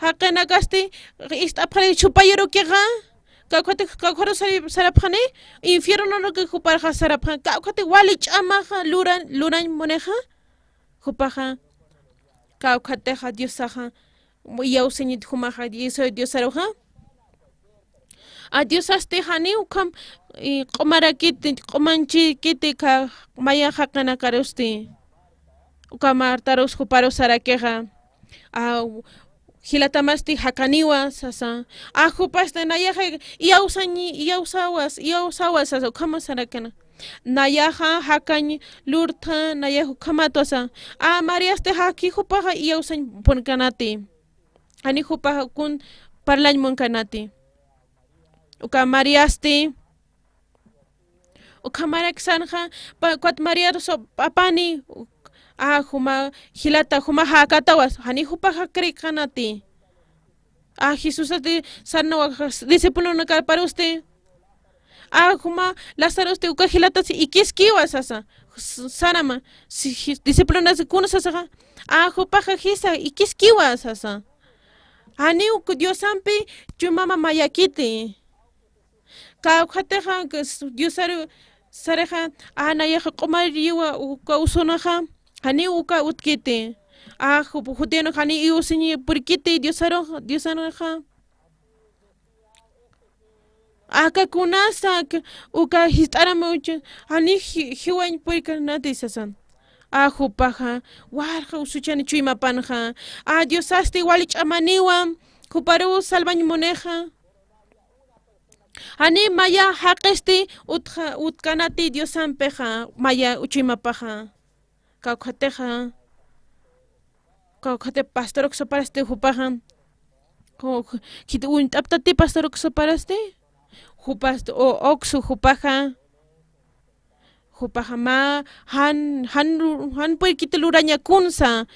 Jaqinakasti ist'apxani chupayarukixa. Kawkhatix, kawkharu sari-, sarapxani, infiernoruki juparxa sarapxani. Kawkhatix wali ch'amaxa, luran, lurañ munixa. Jupaxa, kawkhatixa Diosaxa, iyawsañit jumaxa, Dios, Diosaruxa. A Diosasti janiw ukham, i, q'umarakiti, q'umanchikiti ka, maya jaqinakarusti. Uka Martarus juparu sarakixa. A, jilatamasti jakaniwa, sasa. A, jupasti nayaxa, iyawsañi, iyawsawas, iyawsawas, sasa, ukhama sarakina. Nayaxa jakañ lurtha, nayaxa ukhamatwa sa. A, Mariasti jaki jupaxa iyawsañ munkanati. Jani jupaxa kun parlañ munkanati. Uka Mariasti, ukhamarak sanxa, pa-, ukat Mariaru so-, apani, A, juma jilata, juma jakatawa, jani jupaxa creeqanati. A, Jesusati sarnawa discipulonakaparusti. A, juma Lazarosti uka jilatasi ikiskiwa sasa. S-, sarama, si, ji-, discipulonasi kuna sasaxa. A, jupaxa jisa ikiskiwa sasa. Janiw Diosampi chuymama mayakiti. Kawkhatixa, Diosaru saraxa, a, nayaxa q'umariwa uka usunaxa, janiw uka utkiti. A, ju-, jutiyanux janiw iwsiñipurkiti Diosaru, Diosanaxa. Aka kunasa, k-, uka jist'aram uchu, jani ji-, jiwañ purikanati sasan. A, jupaxa, walja usuchani chuymapanxa. A, Diosasti wali ch'amaniwa, juparu salvañ munixa. Jani maya jaqisti utja-, utkanati Diosampixa, maya chuymapaxa. Kawkhatixa, kawkhati pastor uksaparasti jupaxa. Ju-, ju-, jiti uñt'aptati pastor uksaparasti. Jupasti, o, uksu jupaxa. Jupaxa mä jan, jan lu-, jan purkiti luraña kunsa.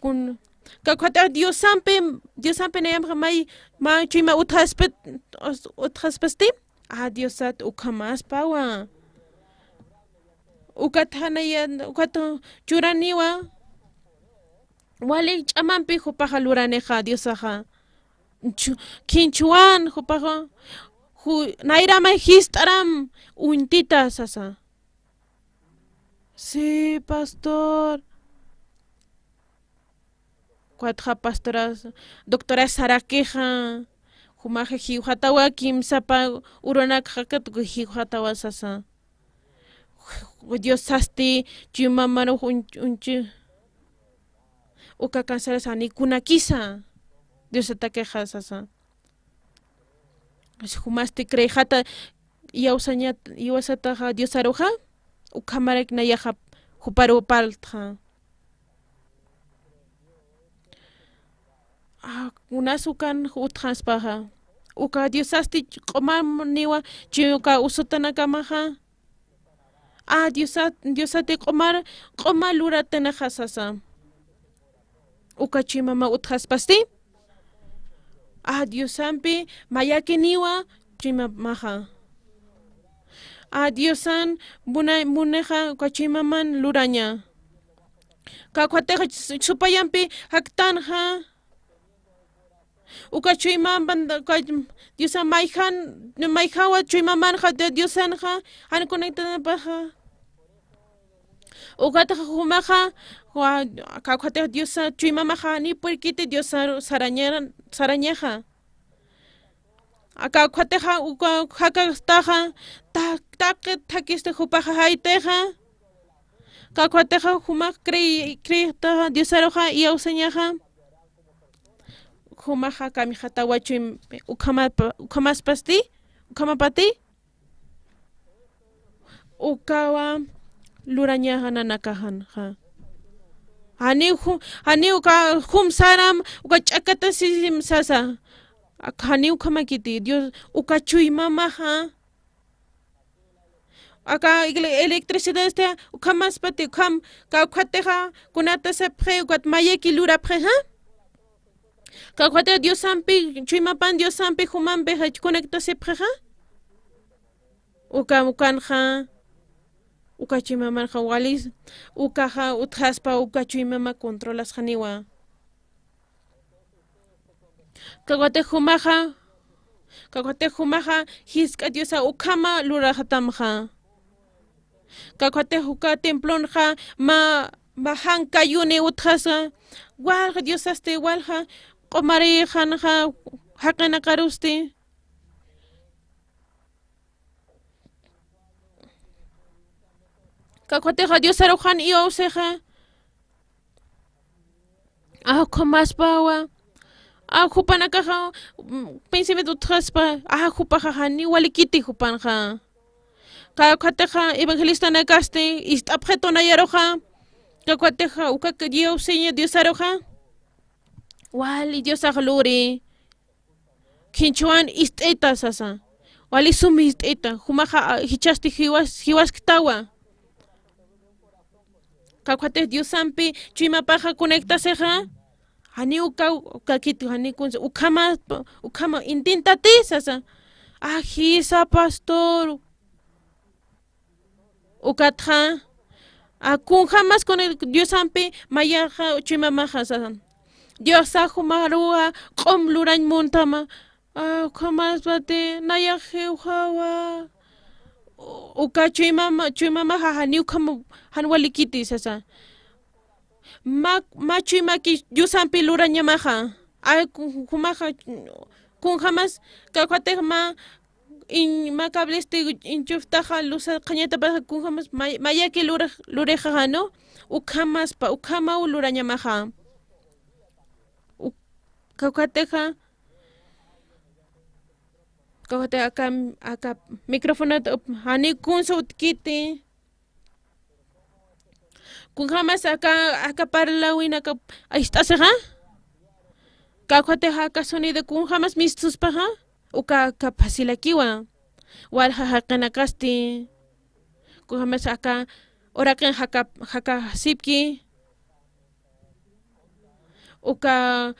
Kun, kawkhatixa Diosampi, Diosampi nayamxa may, mä chuyma utjaspit, utjaspasti. A, Diosat ukhamaspawa. Ukat janaya, ukat churaniwa. Wali ch'amampi jupaxa luranixa Diosaxa. Chu-, khinchhuwan jupaxa. Ju-, nayrama jist'aram uñtita sasa. Sí, pastor. Ukatxa pastoras, doctora sarakixa, jumaxa jiwxatawa kimsapa urunakxa katuku jiwxatawa sasa. Diosasti chuymamaru uñ-, uñchi. Uka canceras jani kunakisa. Diosatakixa sasa. Jumasti creejata iyawsañat-, iyawsataxa Diosaruxa, ukhamarak nayaxa juparu parltxa. A, kunas ukan utjaspaxa. Uka Diosasti q'umaniwa chi uka usutanakamaxa. A, Diosat-, Diosati q'umar, q'uma luratinaxa sasa. Uka chuymama utjaspasti. A, Diosampi mayakiniwa chuymamaxa. A, Diosan muna-, munixa uka chuymaman luraña. Kawkhatixa s-, supayampi jaktanxa. Uka chuymaman, uka Diosan mayjan, mayjawa chuymamanxa, Di-, Diosanxa, jan conectanapaxa. Ukatxa jumaxa, wa-, kawkhatixa Diosa chuymamaxa, ni purkiti Diosa saraña-, sarañaxa. Kawkhatixa uka jakastaxa, ta-, taqi thakisti jupaxa jaytixa. Kawkhatixa jumax crey-, creeytaxa Diosaruxa iyawsañaxa. Jumaxa kamijatawa chuym-, ukhamapa-, ukhamaspasti, ukhamapati. Ukawa lurañaxa nanakaxanxa. Janiw ju-, janiw uka jum saram, uka ch'akatasisim sasa. Ak-, janiw ukhamakiti, Dios, uka chuymamaxa. Aka igle-, electricidad este, ukhamaspati, ukham, kawkhatixa, kunatasipxi, ukat mayaki lurapxi, ¿ja? Kawkhatixa Diosampi, chuymapan Diosampi, jumampi, ¿ja? Conectasipxi, ¿ja? Uka, ukanxa, uka chuymamanxa walis, ukaxa, utjaspa, uka chuymama controlasxaniwa. Kawkhati jumaxa, kawkhati jumaxa, jisk'a Diosa ukhama luraxatamxa. Kawkhati uka templonxa, mä, mä jan kayuni utjasa, walja Diosasti, walja q'umarixanxa, jaqinakarusti. Kawkhatixa Diosarux jan iyawsixa. A, ukhamaspawa. A, jupanakaxa, mm, pensamiento utjaspa. A, jupaxa jani walikiti jupanxa. Kawkhatixa evangelistanakasti, ist'apxitu nayaruxa. Kawkhatixa uka Dios, Señor Diosaruxa. Wali Diosax luri. Khinchhuwan ist'ita sasa. Wali sum ist'ita. Jumaxa, a, jichhasti jiwas-, jiwasktawa. Kawkhatix Diosampi chuymapaxa conectasixa. Janiw uka, uka kiti, janiw kunsa, ukhama, ukhama intintati sasa. Ajisa, pastor. Ukatxa, a, kunjamas con el Diosampi mayaxa chuymamaxa sasan. Diosa jumaruwa q'um lurañ muntama. A, ukhamas pati, nayax jiwxawa. Uka chuymama, chuymamaxa janiw ukhama, jan walikiti sasa. Ma, ma chuymaki Diosampi lurañamaxa. A, ku, jumaxa, kunjamas, kawkhatix ma, in, ma cablesti enchuftaxa, lusa qhañatapaxa, kunjamas, ma, mayaki lurix, lurixaxa, ¿no? Ukhamaspa, ukhamaw lurañamaxa. U, kawkhatixa, kawkhatixa aka, aka microfonot, jani kunsa utkiti. Kunjamas aka, aka parlawinaka ist'asixa. Kawkhatixa aka sonido kunjamas mistuspaxa. Uka, aka fácilakiwa. Walja jaqinakasti. Kunjamas aka, uraqin jaka, jaka sipki. Uka,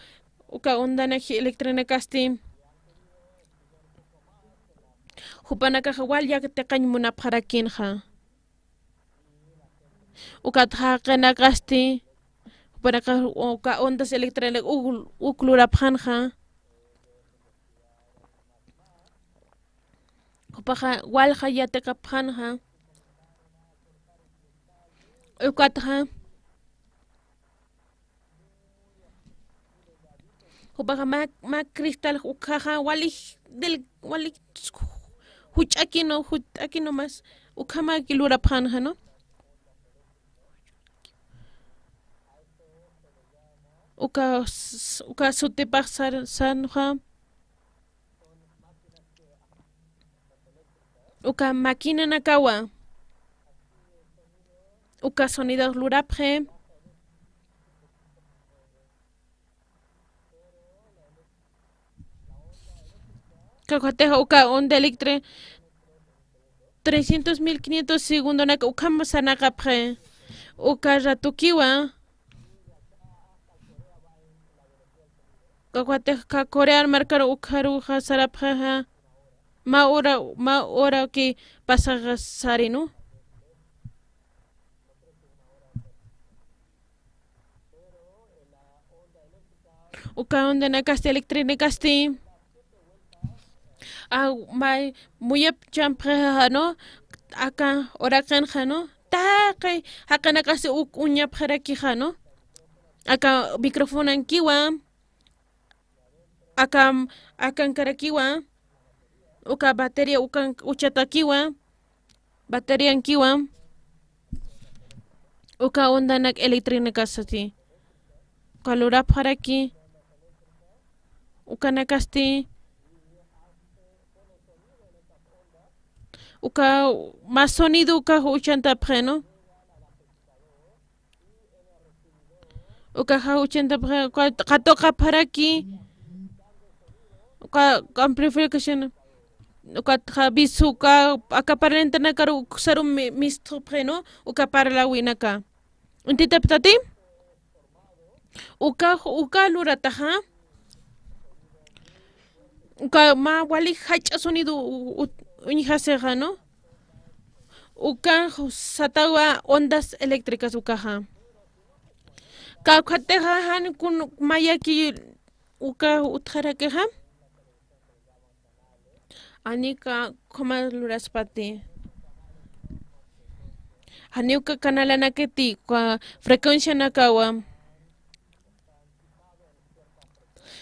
uka ondanaki electrinakasti. Jupanakaxa wal yatiqañ munapxarakinxa. Ukat jaqinakasti, jupanakax uka ondas electrónicas uk, uk lurapxänxa. Jupaxa walja yatiqapxänxa. Ukatxa, jupaxa mä, mä cristal ukhaxa wali del, wali juch'akinu, juch'akinu mas ukhamaki lurapxänxa, ¿no? Uka s-, uka sutipax sar-, sarnxa. Uka maquinanakawa. Uka sonido lurapxi. Kawkhatixa uka onda electri-, trescientos mil quinientos segundonak ukham sarnaqapxi. Uka ratukiwa. Kawkhatixa Corea markar ukharuxa sarapxixa. Mä hora, mä horaki pasaxa sarinu. Uka ondanakasti, electrinakasti. A, may, muyap champxixa, ¿no? Aka uraqinxa, ¿no? Taqi, jaqinakasti uk uñapxarakixa, ¿no? Aka microfonankiwa. Aka, akankarakiwa, uka batería, uka uchatakiwa, bateriankiwa, uka ondanak electrinakasti, uka lurapxaraki, ukanakasti, uka mä sonido uka uchantapxi, ¿no? Ukaxa uchantapxi, uka qatuqapxaraki, uka amplificación, uka jabisu, uka aka parlantenakaru uksaru mi-, mistupxi, ¿no? Uka parlawinaka. Intintapxtati? Uka, uka lurataxa. Uka mä wali jach'a sonido u-, u-, uñjasixa, ¿no? Uka satawa ondas eléctricas ukaxa. Kawkhatixa jan kun mayaki uka utjarakixa. Anika khuma luraspati. Jani uka canalanakati, uka frecuencianakawa.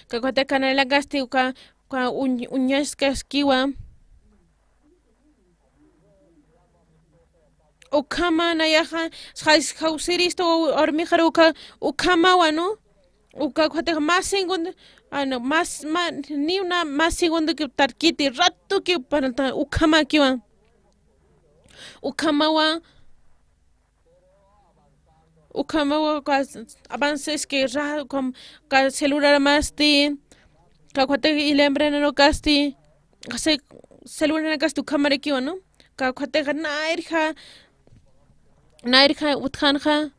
Kawkhati canalanakasti uka, uka uñ-, uñaskaskiwa. Ukhama nayaxa, jawsiristu urmixaru uka, ukhamawa, ¿no? Uka kawkhatixa mä segundo, ah, no, mä, mä, ni una mä segundo que tarkiti, rato que para ta-, ukhamakiwa. Ukhamawa, ukhamawa, uka avances que ra-, ukham-, uka celular masti, kawkhatixa ilambre nanakasti, se-, celular nanakasti ukhamarakiwa, ¿no? Kawkhatixa nayrja, nayrja utjanxa,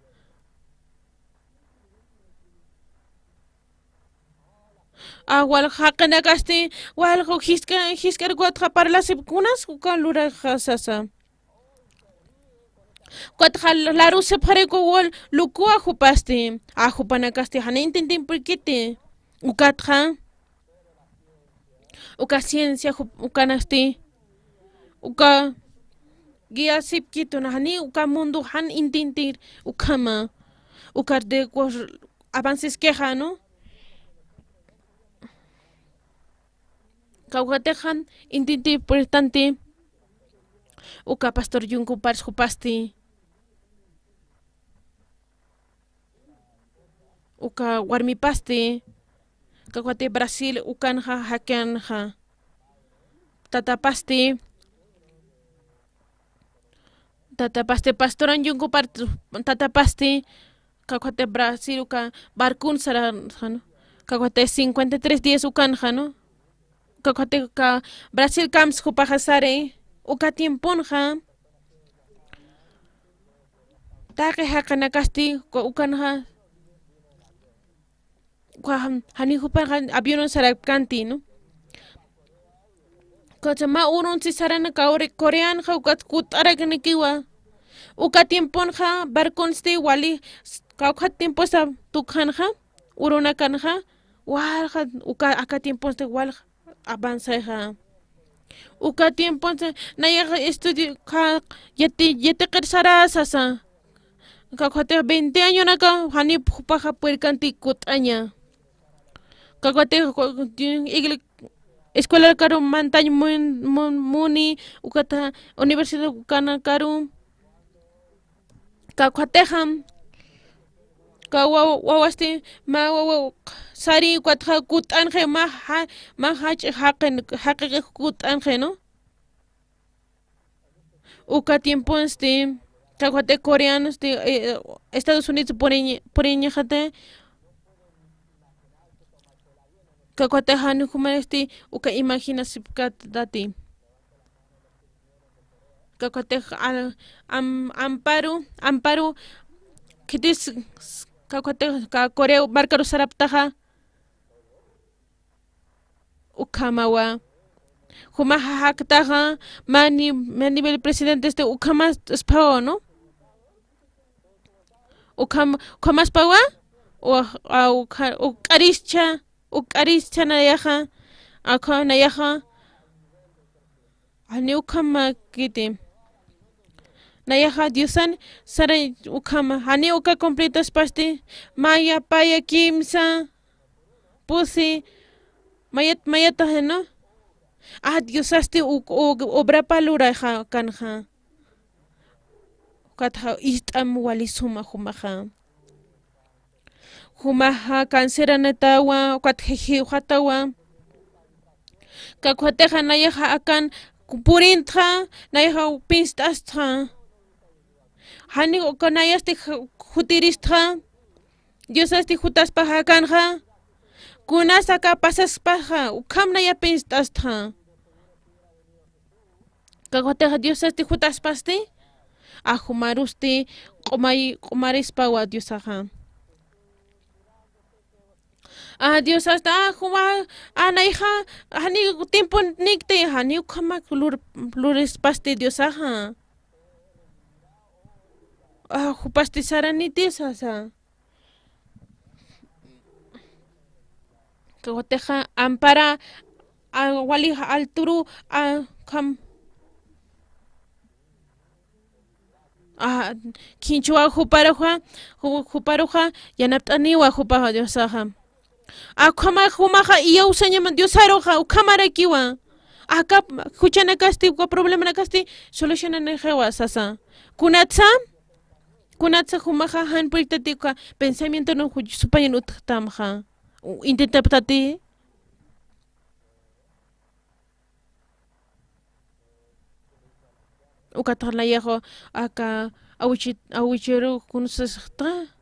A, wal jaqinakasti, wal jisk'a, jisk'ar ukatxa parlasipkunas, uka luraxa sasa. Ukatxa larusipxaraki wal lukuwa jupasti, a, jupanakasti, jani intintimpurkiti. Ukatxa, uka ciencia jup-, ukanasti, uka guiasipkituna, jani uka mundo jan intintir ukhama, uka de cos-, avanceskixa, ¿no? Kawkatix jan intinti importante, uka pastor Yunkupars jupasti, uka warmipasti, kawkatix Brasil ukanxa, jakanxa, tatapasti, tatapasti, pastoran Yunkupar tatapasti, kawkatix Brasil uka barcon saraxa, ¿no? Kawkatix cincuenta y tres días ukanxa, ¿no? Kawkatix uka Brasil kamps jupaxa sari, uka tiemponxa, taqi jaqinakasti, uka, ukanxa, uka jan-, jani jupanxa avionwan sarapkanti, ¿no? Ukacha mä urunsi sarana Core-, Coreanxa, ukat kut'arakinikiwa. Uka tiemponxa, barconsti wali, s-, kawkhat tiemposa tukxanxa, urunakanxa, walja, uka, aka tiemponsti walja, avanzayxa. Uka tiemponsti, nayaxa estudio, ka, yati, yatiqir sara sasa. Kawkhatix veinte añonaka, jani jupaxa purirkanti kut'aña. Kawkhatix, igle-, escuela karu mantañ mun-, mun-, muni, ukata universidad ukana karu. Kawkhatixa, ka wa-, wawasti, mä wawa sari, ukatxa kut'anxi, mä ja-, mä jach'i jaqin, jaqiqi kut'anxi, ¿no? Uka tiemponsti, kawkhati coreanosti, eh, Estados Unidos puriñ-, puriñaxati, kawkhati jan jumanasti, uka imaginasipkatati. Kawkhatix, a-, am-, amparu, amparu, khitis, kawkhatix, ka Corea markaru saraptaxa, ukhamawa. Juma jaktaxa, mä ni-, mä nivel presidentesti ukhamasphawa, ¿no? Ukham-, ukhamaspawa, u-, a-, ukha-, uk'arischa, uk'arischa nayaxa, akha nayaxa, ani ukhamakiti. Nayaxa Diosan sara ukhama, ani uka completaspasti, maya, paya, kimsa, pusi, mayat, mayataxa, ¿no? A Diosasti u-, u-, obrapa lurayxa kanxa. Ukatxa ist'am wali suma jumaxa. Jumaxa canceranatawa, ukatxa jiwxatawa. Kawkhatixa nayaxa akan purintxa, nayaxa pinst'astxa. Jani uka nayasti j-, jutiristxa. Diosasti jutaspaxa kanxa. Kunas aka pasaspaxa, ukham naya pinst'astxa. Kawkhatixa Diosasti jutaspasti, a jumarusti q'umay-, q'umarispawa Diosaxa. A Diosasta, a juma, a nayxa, jani tiemponikti, jani ukhamak lur-, lurispasti Diosaxa. A jupasti saraniti sasa. Kawkhatixa ampara, a, wali alturu, a, kham-, a, khinchuwa juparuxa, ju-, juparuxa, yanapt'aniwa jupaxa Diosaxa. Akhama jumaxa iyawsañama Diosaruxa, ukhamarakiwa. Aka juchanakasti, uka problemanakasti, solucionanxiwa sasa. Kunatsa, kunatsa jumaxa jan purtati uka pensamienton juch-, supañan utjtamxa. U-, intentaptati. Ukatxa nayaxa aka awichi-, awichiru kunasasxta.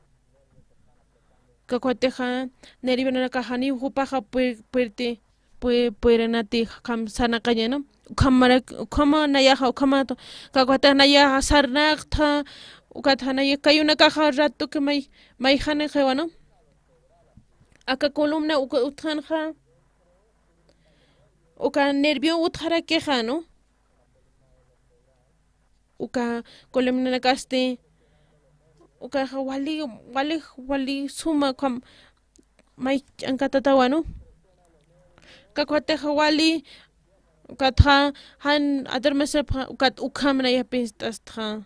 Kawkhatixa nervionakax jani jupaxa puir-, puirti, pui-, puirinati kham sarnaqaña, ¿no? Ukhamarak-, ukhama nayaxa, ukhama to-, kawkhatixa nayaxa sarnaqta, ukatxa naya kayunakaxa ratuki may-, mayjanixiwa, ¿no? Aka columna uka utjanxa, Uka nervio utjarakixa, ¿no? Uka columnanakasti, ukaxa wali, wali, wali suma ukham may ch'ankatatawa, ¿no? Uka ukhatixa wali, ukatxa jan adormecipxa, ukat ukham nayax pinst'astxa.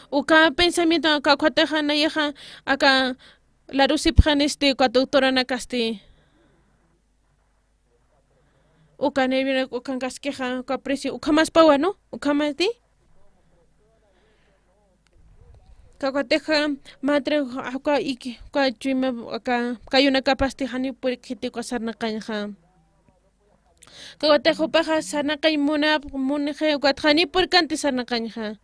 Uka pensamiento, uka ukhatixa nayaxa aka larusipxanisti uka doctoranakasti. Uka nervionak ukankaskixa, uka presión, ukhamaspawa, ¿no? Ukhamasti. Uka ukhatixa, madre, uka iki, uka chuyma, uka kayunakapasti janiw purikhiti uka sarnaqañxa. Uka ukhatixa jupaxa sarnaqañ munap, munxi, ukatxa janiw purikanti sarnaqañxa.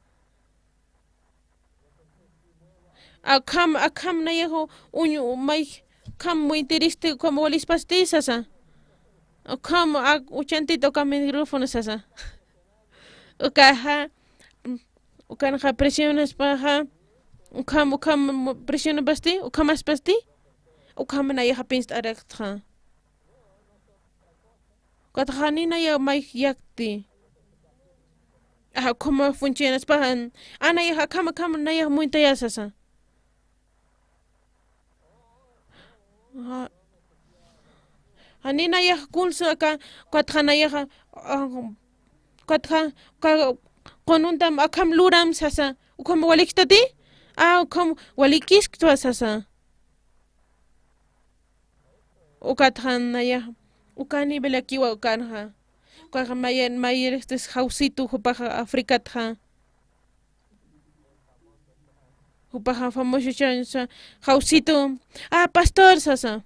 Akham, akham nayax uñu, may, akham muytiristi, ukham walispasti sasa. Akham, ak, uchantit uka micrófono sasa. Ukaxa, ukanxa presionaspaxa, ukham, ukham presionapasti, ukhamaspasti, ukham nayaxa pinst'araktxa. Ukatxa jani nayax may yakti. Ajá, como funcionaspaxa, a nayax akham, akham nayax muytaya sasa. Ajá. Jani nayax kunsa aka, ukatxa nayaxa, ah, ukatxa, uka qununtam akham luram sasa. Ukham walikistati? A, ukham walikiskta sasa. Ukatxa nayax, uka nivelakiwa ukanxa. Ukaxa mayan, mayaristis Jawsitu, jupaxa Africatxa. Jupaxa famoso chansa, Jawsitu, a, pastor sasa.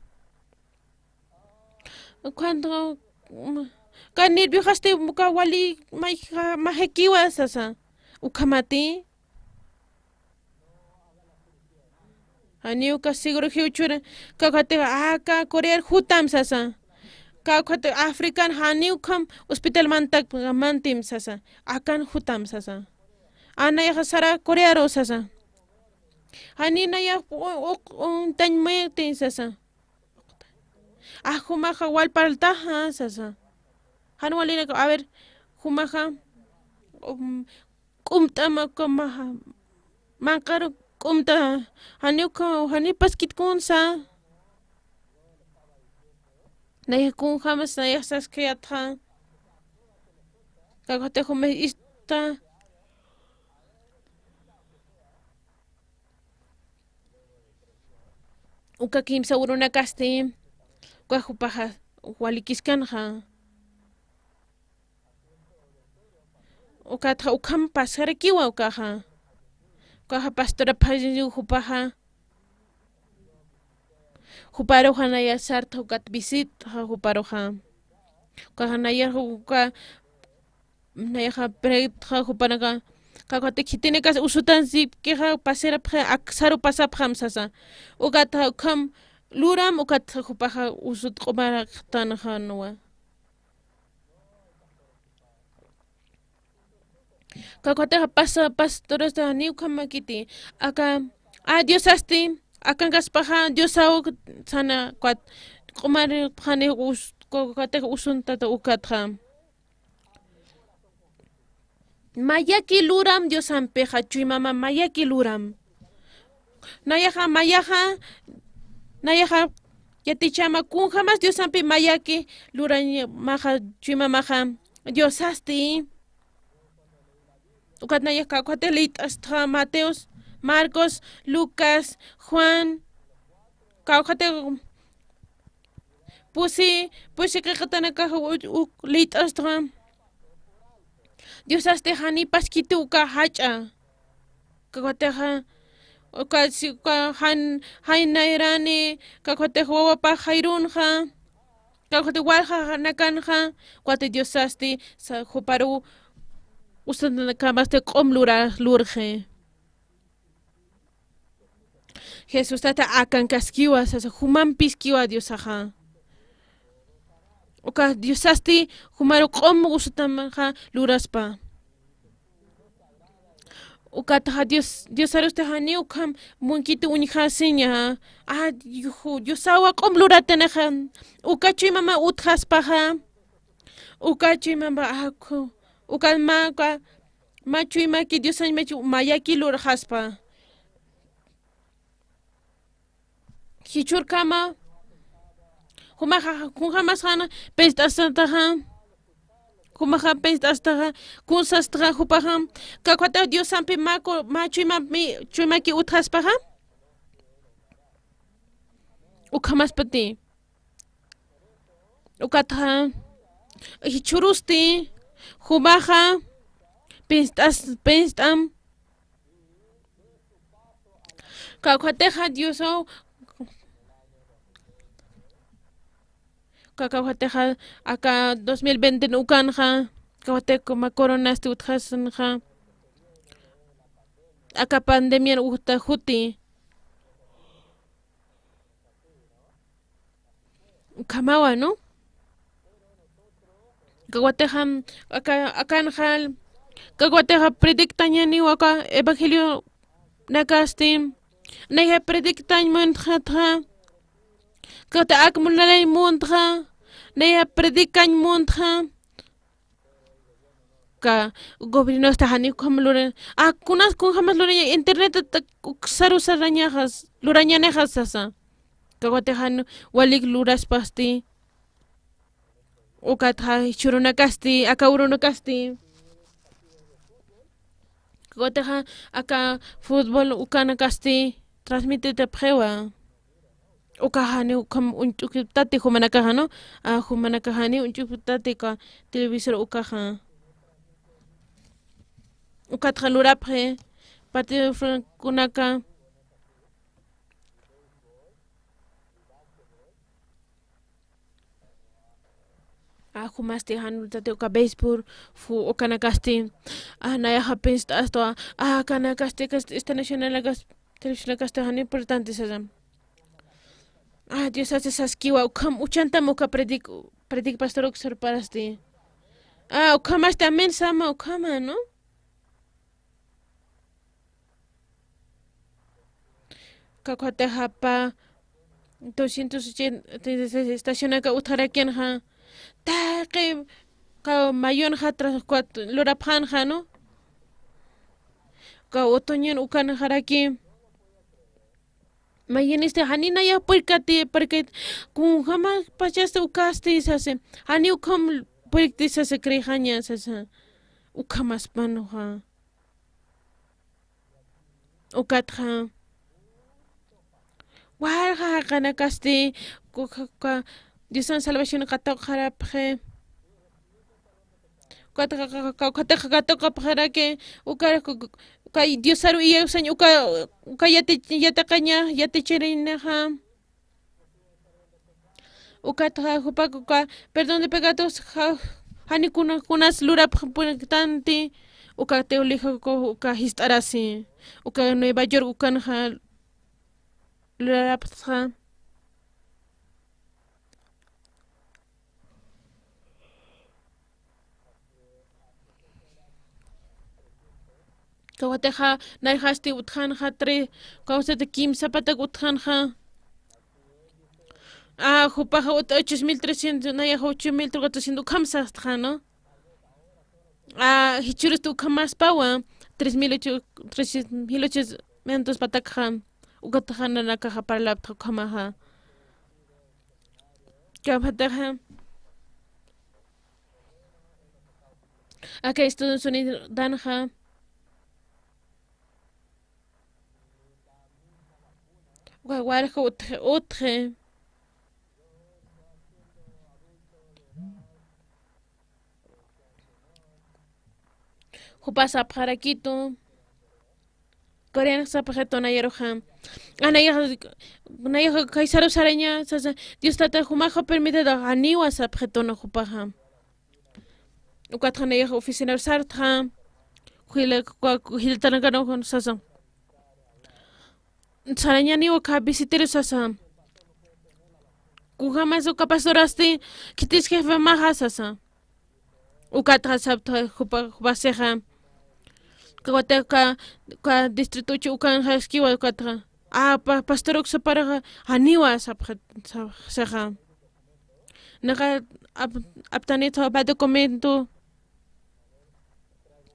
Cuando, mm, uka nervioxasti, uka wali, may, ja, majakiwa sasa. Ukhamati. Janiw uka seguro jiw chura, uka ukhati, a, aka Corear jutam sasa. Uka ukhati African janiw ukham hospital mantak mantim sasa. Akan jutam sasa. A nayaxa sara Corearu sasa. Jani nayax u, u, u, tañ mayakti sasa. A, jumaxa wal parltaxa sasa. Jan walinak, a ver, jumaxa, um, k'umt'ama, k'umaxa, manqaru k'umt'a, janiw ka, janiw paskit kunsa. Nayax kunjamas, nayax saskayatxa. Uka ukhati juma ista. Uka kimsa urunakasti, uka jupaxa walikiskanxa. Ukatxa ukham pasarakiwa ukaxa. Ukaxa pastora phañiw jupaxa. Juparuxa nayax sartxa ukat visitxa juparuxa. Ukaxa nayax uka Nayaxa preguntaxa jupanaka, uka ukhati khitinakas usutan sipkixa pasirapxi, aksaru pasapxam sasa. Ukatxa ukham luram, ukatxa jupaxa usut q'umaraktanxanuwa. Uka ukhatixa pasa, pastorasta janiw ukham makiti. Aka, a, Diosasti, akankaspaxa, Diosaw sana, ukat q'umaripxani us, uka ukhatixa usuntata ukatxa. Mayaki luram Diosampixa, chuymama mayaki luram. Nayaxa, mayaxa, nayaxa, yatichama kunjamas Diosampi mayaki luramaxa, chuymamaxa, Diosasti. Ukat nayax uka ukhati liyt'astxa, Mateos, Marcos, Lucas, Juan, uka ukhati pusi, pusi qiqitanakax u, u, liyt'astxa. Diosasti jani paskiti uka jach'a. Uka ukhatixa, uka si, uka jan, jan nayrani, uka ukhatixa wawapa jayrunxa, uka ukhati walja nakanxa, uka ukhati Diosasti, sa, juparu usanakamasati q'um lura, lurxi. Jesustata akankaskiwa, sasa, jumampiskiwa Diosaxa. Uka Diosasti jumaru q'um usutamaxa luraspa. Ukatxa Dios, Diosarusti janiw ukham munkiti uñjasiña. A, Diosawa q'um luratanixa. Uka chuymama utjaspaxa. Uka chuymama akhu. Uka ma, uka ma chuymaki Diosañ machu mayaki lurxaspa. Jichhürkama, jumaxa, kunjamas jana, pist'astaxa, jumaxa pist'astaxa, kunsastxa, jupaxa, kawkhatixa Diosampi mä ku-, mä chuymampi, chuymaki utjaspaxa, ukhamaspati. Ukatxa, jichhürusti, jumaxa, pist'as-, pist'am, kawkhatixa Diosaw, ka-, kawkhatixa aka dos mil veinte ukanxa, kawkhatixa mä coronasti utjasanxa, aka pandemian uta juti. Ukhamawa, ¿no? Kawkhatixa, aka, akanxa, kawkhatixa predictañaniwa aka evangelionakasti. Naya predictañ muntxatxa. Kawkhati ak mulnarañ muntxa. Naya predicañ muntxa. Ka gobiernosti jani ukham lurañ. A, kunas kunjamas luraña, internet uksaru sarañaxas, lurañanixas sasa. Kawkhatixa walik luraspasti. Ukatxa jichhürunakasti, aka urunakasti. Kawkhatixa aka fútbol ukanakasti transmititapxiwa. Ukaxa jani ukham uñch'ukiptati jumanakaxa, ¿no? A, jumanakaxa jani uñch'ukiptati uka televisor ukaxa. Ukatxa lurapxi, partido fútbolkunaka. A, jumasti jan lurtati uka béisbol, fu-, ukanakasti. A, nayaxa pist'astu, a, akanakasti, kasti, esta nacional, kasti, televisionakasti jan importante sasa. A, Diosasi saskiwa, ukham, uchantam uka predic-, predic pastor uk sarparasti. A, ukhamasti amén sama, ukhama, ¿no? Kawkhatixa pä doscientos ochenta estacionaka utjarakiñäni. Taqi, kaw mayunxa tras-, cuat-, lurapxänxa, ¿no? Kaw otoñon ukanxaraki. Mayunisti jani nayax purkati, purkati, kunjamas pachasti ukasti sasi. Jani ukham purkti sasi crixaña sasa. Ukhamaspanuxa. Ukatxa. Walja jaqinakasti, ku-, ku-, ku-, Diosan salvación katuqxarapxi. Ukatxa, ka-, ka-, ka-, ukatxa katuqapxaraki, uka, ku-, ku-, uka Diosaru iyawsañ, uka, uka yati-, yatiqaña, yatichirinixa. Ukatxa jupaku uka perdón de pecados ja-, jani kuna-, kunas lurapxi purktanti, uka teolija uka jist'arasi, uka Nueva York ukanxa lurapxta. Kawkhatixa, nayjasti utjänxa, tres, kawsati kimsa patak utjänxa. A, jupaxa ut-, ocho mil trescientos, nayaxa ocho mil cuatrocientos, ukham sastxa, ¿no? A, jichhürusti ukhamaspawa, tres mil ocho, tres mil ochocientos patakxa, ukatxa nanakaxa parlapxta ukhamaxa. Kawkhatixa. Aka Estados Unidos danxa. Wa-, walja utji, utji. Jupa sapxarakitu. Corean sapxitu nayaruxa. A, nayaxa, nayaxa kaysaru saraña, sasa, Dios tata jumaxa permitido, janiwa sapxitu na jupaxa. Ukatxa nayaxa oficinaru sartxa. Jila, kua, jiltanakanu sasa. Sarañaniwa uka visitero sasa. Kunjamas uka pastorasti, khitis jefemaxa sasa. Ukatxa saptxa jupa, jupasixa. Kawatix uka, uka distrito uchi ukanxa eskiwa ukatxa. A, pa-, pastor uksaparaxa, janiwa sapxi, sa-, saxa. Naxa, ap-, aptanitxa va documento.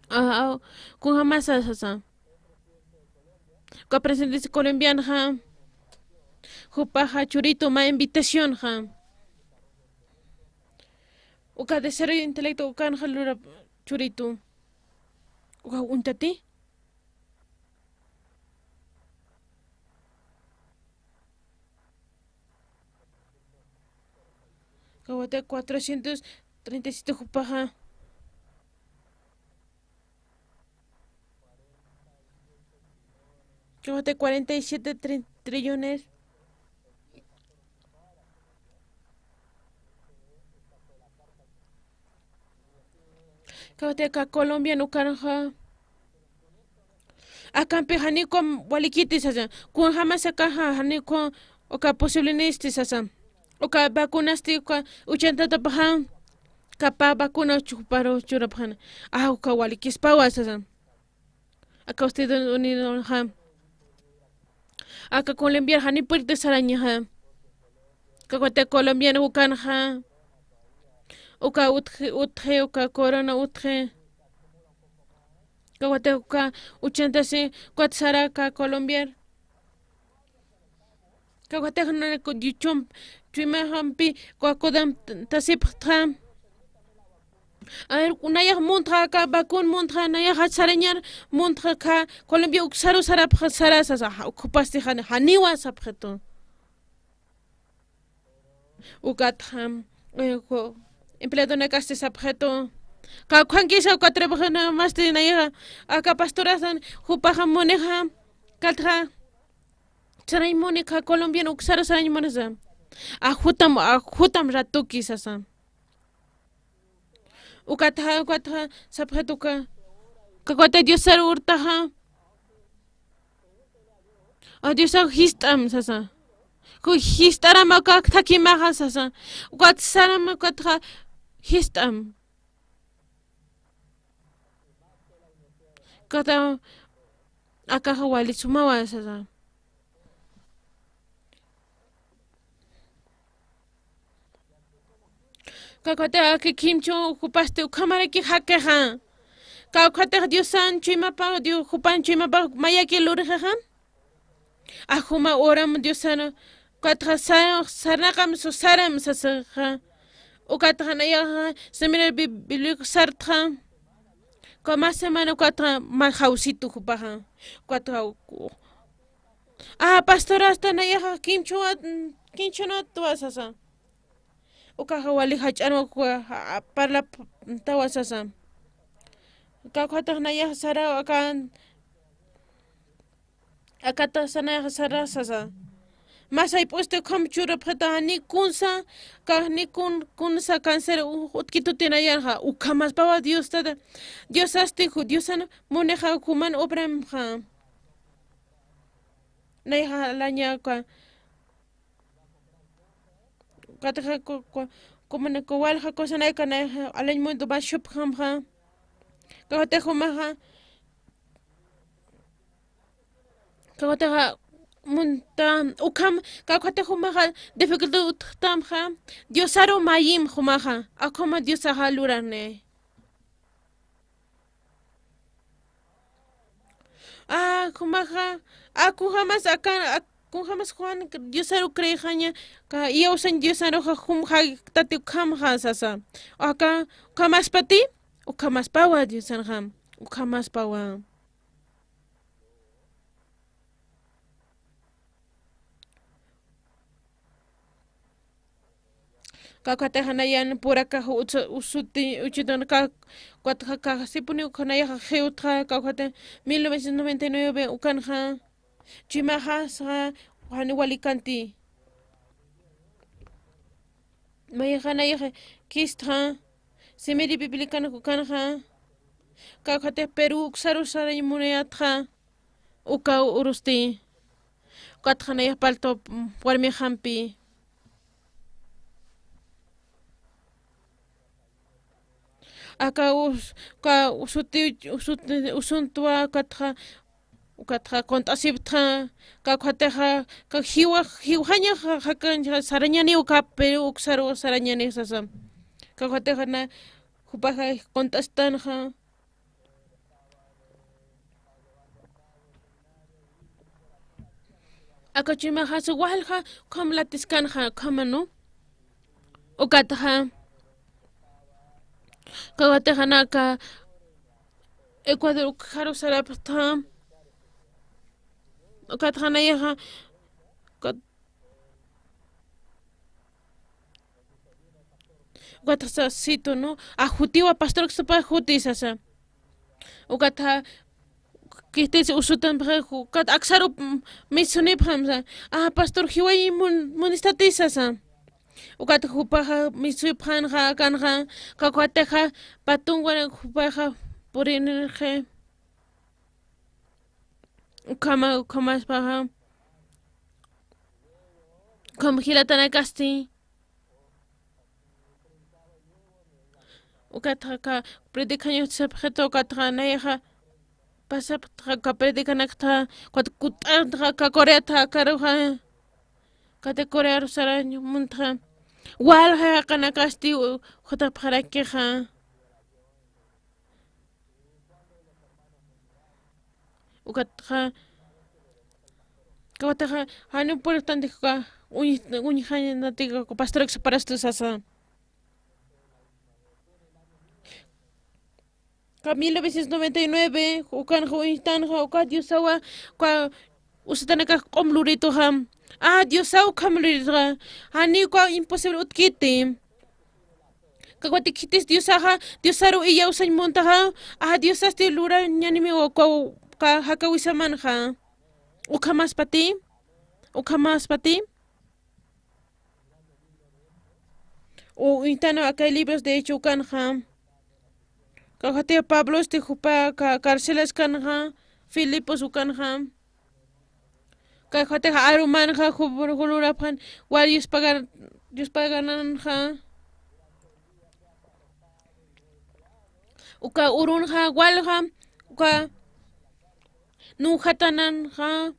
A, a, kunjamasa sasa. Uka presidente colombianxa, jupaxa churitu mä invitacionxa. Uka de ser intelecto ukanxa lurap churitu. Uka uñtati. Kawatix cuatrocientos treinta y siete jupaxa. Kawatix cuarenta y siete tri-, trillones. Kawatix aka Colombia ukanxa. Akampi janiw walikiti sasa. Kunjamas akaxa janiw uka posible nisti sasa. Uka vacunasti uka ochentatapaxa. Uka pä vacuna juparu churapxani. A, uka walikispawa sasa. Aka Estados Unidosxa. Aka Colombiar janiw puerta sarañaxa. Kawatix colombiano ukanxa. Uka utji, utji, uka corona utji. Kawatix uka ochenta si, ukat sara aka Colombiar. Kawatix nana ku dichum, chuymaxampi, uka kodam t-, tasipxtxa. A ver, nayax muntxa aka, vacun muntxa, nayaxa sarañar muntxa aka, Colombia uksaru sarapxa, sara sasa, ja, ukupasti jan-, janiwa sapxitu. Ukatxa, eh, ku-, empleadonakasti sapxitu. Kawkhankisa uka trabajana masti nayaxa, aka pastorasan, jupaxa munixa, kaltxa, sarañ munikxa, Colombian uksaru sarañ munisa. A jutam, a jutam ratuki sasa. Ukatxa, ukatxa, sapxit uka. Kawatix Diosaru urtaxa. A Diosaw jist'am sasa. Ku jist'aram uka thakimaxa sasa. Ukat saram ukatxa jist'am. Kata akaxa wali sumawa sasa. Kawkhatix aka kimchhu jupasti ukhamaraki jaqixa. Kawkhatix Diosan chuymapax, Dio-, jupan chuymapax mayaki lurixixa. A juma uram Diosan, ukatxa sa-, sarnaqam su-, saram sasaxa. Ukatxa nayaxa, similar bi-, bíblico sartxa. Uka mä semana ukatxa mä jawsitu jupaxa. Ukatxa u-, a, pastor, hasta nayaxa kimchhuwa, kimchhunatwa sasa. Ukaxa wali jach'anwa, uka, a, parlaptawa sasa. Kawkhatix nayaxa sara, aka, akata sanayaxa sara sasa. Masay p'usti ukham churapxita, ni kunsa, ka, ni kun, kunsa cáncer u-, utjkituti nayaxa, ukhamaspawa Diostata. Diosasti ju-, Diosan munixa juman obramxa. Nayaxa alaña uka. Ukatxa ku-, ku-, kumana ku walja kusanayka nayaxa alañ mundo mä supxamxa. Kawkhatix jumaxa. Kawkhatix munta, ukham, kawkhatix jumaxa dificultad utjtamxa, Diosaru mayim jumaxa, akhama Diosaxa lurarnay. A, jumaxa, a, kunjamas aka, a, kunjamas Juan Diosaru creexaña, ka, iyawsañ Diosaruxa jum jaktati ukhamxa sasa. Aka, ukhamaspati, ukhamaspawa Diosanxa, ukhamaspawa. Kawkhatix nayan purakax utsa-, usuti, uchitun ka-, kawkhatxa kasipuni uka nayaxa jiwtxa, kawkhatix mil novecientos noventa y nueve ukanxa, chuymaxasa, jani walikanti. Mayaxa nayaxa kistxa, simiri biblikan ukanxa, kawkhatix Perú uksaru sarañ munayatxa, uka urusti. Ukatxa nayax paltu, mm, warmixampi. aka us-, ka usuti, usuti, usuntwa, ukatxa, ukatxa qunt'asiptxa, ka ukhatixa, ka jiwa, jiwjañaxa, jakañaxa sarañaniw uka, pero uksaru sarañani sasa. Ka ukhatixa na, jupaxa qunt'astanxa. Aka chuymaxa, sa walja, ukham latiskanxa, ukhama, ¿no? Ukatxa, ka ukhatixa na aka Ecuador ukxaru sarapxta. Ukatxa nayaxa, ukat-, ukatxa sasitu, ¿no? A jutiwa pastor uksupa juti sasa. Ukatxa, kistisi usutanpxa, ukat aksaru, mm, misunipxam sa. A pastor jiwayi mun-, munistati sasa. Ukat jupaxa misupxanxa, akanxa, ka ukhatixa, patunwan jupaxa, purinirxi. Ukhama, ukhamaspaxa. Ukham jilatanakasti. Ukatxa ka predicaniw sapxita, ukatxa nayaxa pasapxta ka predicanakta, ukat kutt'anxa ka Coreata, karuxa, kati Corearu sarañ muntxa. Walja jaqinakasti jutapxarakixa. Ukatxa, ka ukhatixa, janiw purtantix uka, uñ-, uñjañanatixa, uka pastor uksa parastu sasa. Ka mil novecientos noventa y nueve, ukanxa uñstanxa, uka Diosawa, uka usatanakax q'um lurituxa. A, Diosaw ukham lurituxa. Janiw uka imposible utjkiti. Ka ukhati khitis Diosaxa, Diosaru iyawsañ muntaxa, a, Diosasti lurañanimiwa uka, uka jakawisamanxa. Ukhamaspati, ukhamaspati. U, uñtana aka libros de Hecho ukanxa. Ka ukhati Pablosti jupa ka, carcelas kanxa, Filipos ukanxa. Ka ukhatixa arumanxa, jupur, julurapxan, wal yuspagar, yuspagananxa. Uka urunxa, walja, uka nujatananxa.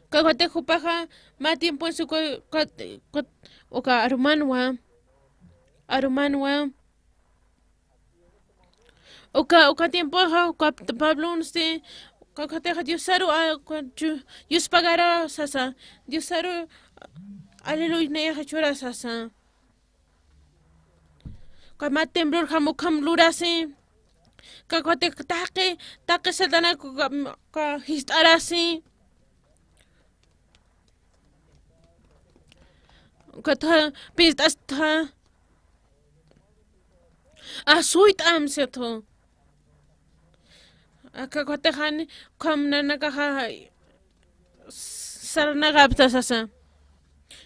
Ka ukhati jupaxa, mä tiemponsi uka, uka, uka, uka arumanwa, arumanwa. Uka, uka tiempoxa, uka Pablonsti, uka ukhatixa Diosaru, a, uka, yu-, yuspagara sasa, Diosaru, aleluya, nayaxa chura sasa. Uka mä temblorjam ukham lurasi, uka ukhati taqi, taqi Satanás uka, uka jist'arasi. Ukatxa, pist'astxa. A, suyt'am, ¿cierto? Aka ukhatixa jani, ukham nanakaxa, sarnaqapxta sasa.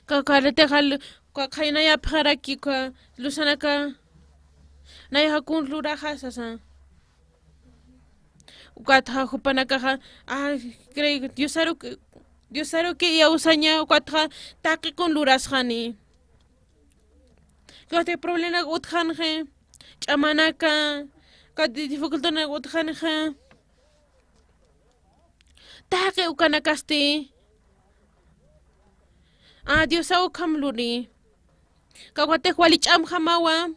Ka, ka ukhatixa lu-, ka, khaynayapxaraki, ka, lusanaka, nayaxa kun luraxa sasa. Ukatxa jupanakaxa, a, crey, Diosaru, Diosaruki iyawsaña, ukatxa taqi kun lurasxani. Ukat problema utjxanxa, ch'amanaka, ukat dificultad utjxanxa. Taqi ukanakasti. A, Diosaw ukham luri. Ka ukatix wali ch'amjamawa.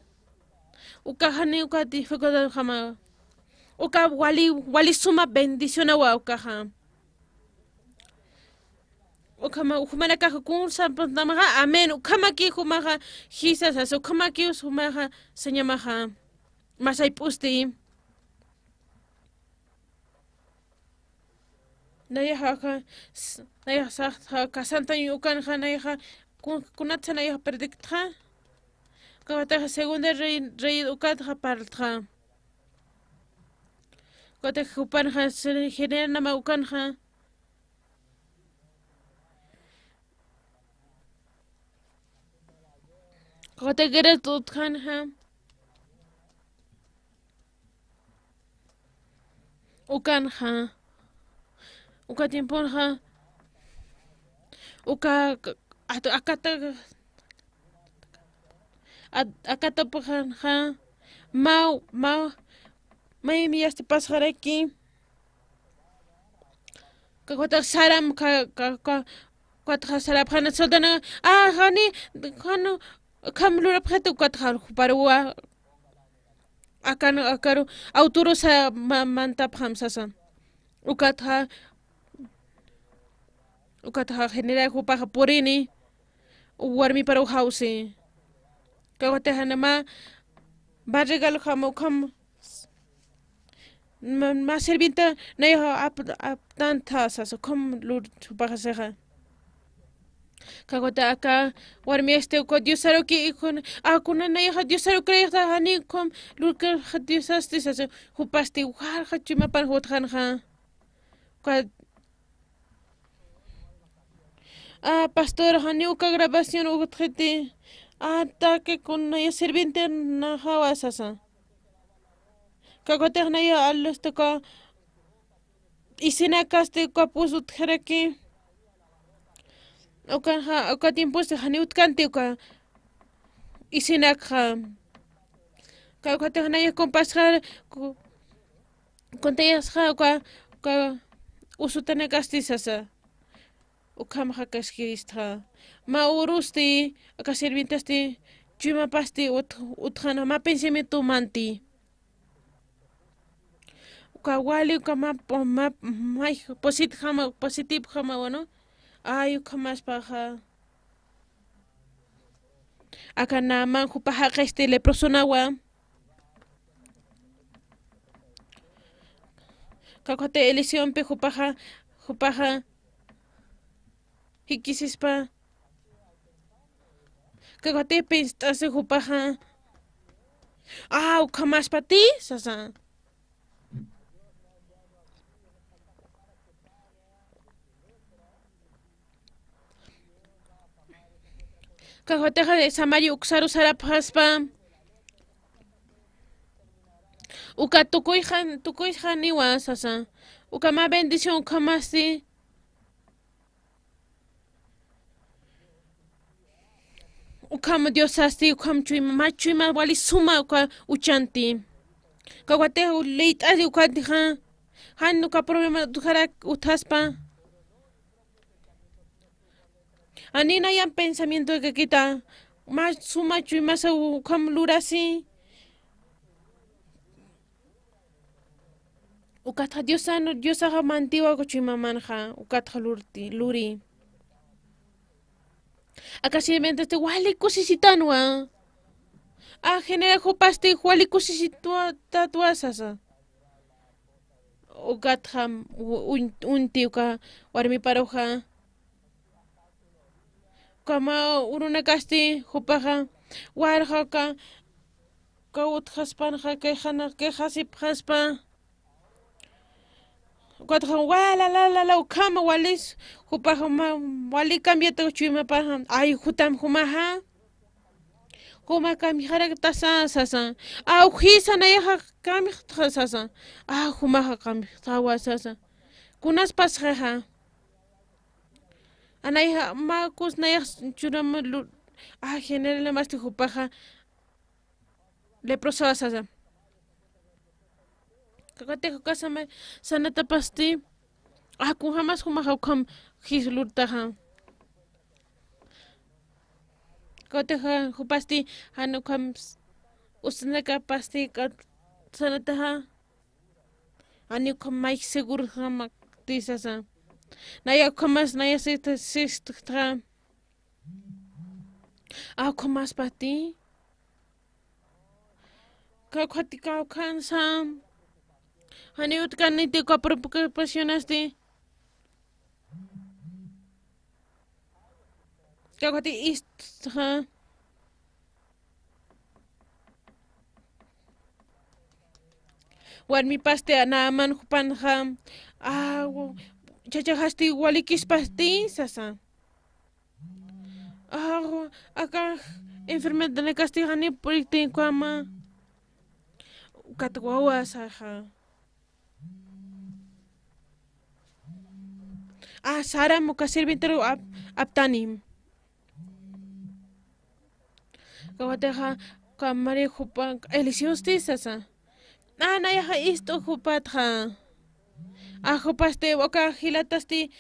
Uka jani uka dificultadjamawa. Uka wali, wali suma bendicionawa ukaxa. Ukhama, ukhamanakax kun sañamaxa, amén. Ukhamaki jumaxa, jisasas, ukhamaki jumaxa, sañamaxa. Masayp'usti. Nayaxa, s-, nayaxa, sa-, sa-, ka Santañu ukanxa, nayaxa, kun-, kunatsa nayaxa prediktxa. Kawataxa segunda rey, rey ukatxa parltxa. Kawataxa jupanxa, se-, general nama ukanxa. Kawataxa guerra utjxanxa. Ukanxa, uka tiemponxa, uka, at-, akata, at-, akatapxanxa, ma, ma, maymi yasti pasxaraki. Kakutax saram ka, ka, ka, kutxa sarapxana soldana, ah, jani, jani, ukham lurapxiti, kutxa juparuwa, akan, akaru, autoru sa, ma, mantapxam sasa. Ukatxa, ukatxa general jupaxa purini, warmiparu jawsi. Kakutixa nä mä, mä regalojam ukham, mä, mä sirvienta nayaxa ap, aptänta sasa, ukham lur jupaxa sixa. Kakuta aka warmi este uka Diosaruki, kuna, a, kuna nayaxa Diosaru creerta, jani ukham lurkirxa Diosasti sasa, jupasti walja chuymapan jutxanxa. Uka, a, pastor, jani uka grabación utjiti, a, taqi kuna naya sirviente naxawa sasa. Kakutix naya alusti uka isinakasti uka pus utjaraki. Uka, uka tiemposti jani utkanti uka isinakxa. Kakutix naya kumpasxa, ku, kuntayasxa uka, uka usutanakasti sasa. Ukhamxa kaskiristxa. Mä urusti, aka sirvientasti, chuymapasti ut, utjana, mä pensamientomanti. Uka wali, uka mä, mä, mä, positjama, positivjama, bueno. Ay, ukhamaspaxa. Aka Naamán jupaxa este leprosonawa. Kakuti Eliseompi jupaxa, jupaxa jikisispa. Kakuti pinst'asi jupaxa. Ah, ukhamaspati, sasa. Kakutixa Samaria uksaru sarapxaspa. Uka tukuyxan, tukuyxaniwa sasa. Uka mä bendición ukhamasti. Ukham Diosasti, ukham chuyma, mä chuyma wali suma uka uchanti. Kawatix liyt'asi ukantixa. Jan uka problema utjarak utjaspa. Ani nayan pensamiento kakita. Mä suma chuymasa ukham lurasi. Ukatxa Diosan, Diosaxa mantiwa uka chuymamanxa, ukatxa lurti, luri. Aka sirvientasti wali kusisitanwa. A genera jupasti wali kusisitwa, tatwa sasa. Ukatxa u, un, unti uka warmiparuxa. Uka mä urunakasti jupaxa, warxaka, uka utjaspanxa, quejana, quejasipxaspa. Ukatxa, wa, la, la, la, la, ukhama walis, jupaxa mä, wali cambiata chuymapaxa, ay, jutam jumaxa. Juma cambiarakta sasa, sasa. Awjisa nayaxa cambiaxa sasa. A, jumaxa cambiawa sasa. Kunas pasxaxa. Anayxa, mä kus nayax churama lu, a, general masti jupaxa leprosa sasa. Kakatix uka sama, sanatapasti, a, kunjamas jumaxa ukham jis lurtaxa. Kakatix jupasti, jan ukham s, usanakapasti, kat, sanataxa. Ani ukham mayj segurjama ti sasa. Naya ukhamas, naya sista, sista. A, ukhamaspati. Kawkhati kawkhansa. Jani utkaniti uka preocupacionasti. Kawkhati istxa. Warmipasti Naamán jupanxa, a, chachaxasti walikispasti sasa. A, aka enfermedanakasti jani puriktinkama. Ukat wawa saxa. A, Saram uka sirvientaru ap, aptanim. Kawatixa, Uka María jupa, Eliseosti sasa. A, nayaxa ist'u jupatxa. A, jupasti, uka jilatasti.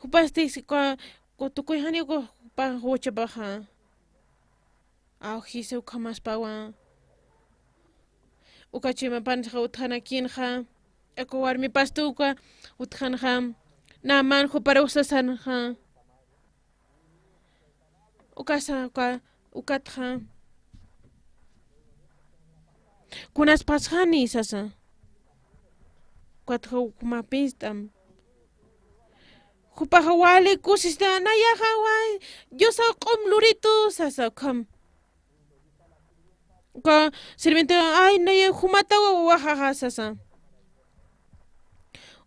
Jupasti, si, uka, uka tukuy jani, uka jupa, juchapaxa. Awjisa ukhamaspawa. Uka chuymapanxa utjanakinxa. Uka warmipastu uka utjanxa. Naamán juparuw sasanxa. Ukasa, uka, ukatxa. Kunas pasxani sasa. Ukatxa ukhamapinstam. Jupaxa wali kusista, nayaxa way, Diosaw q'um luritu, sasa, ukham. Uka sirviente, ay, naya jumatawa wawaxaxa, sasa.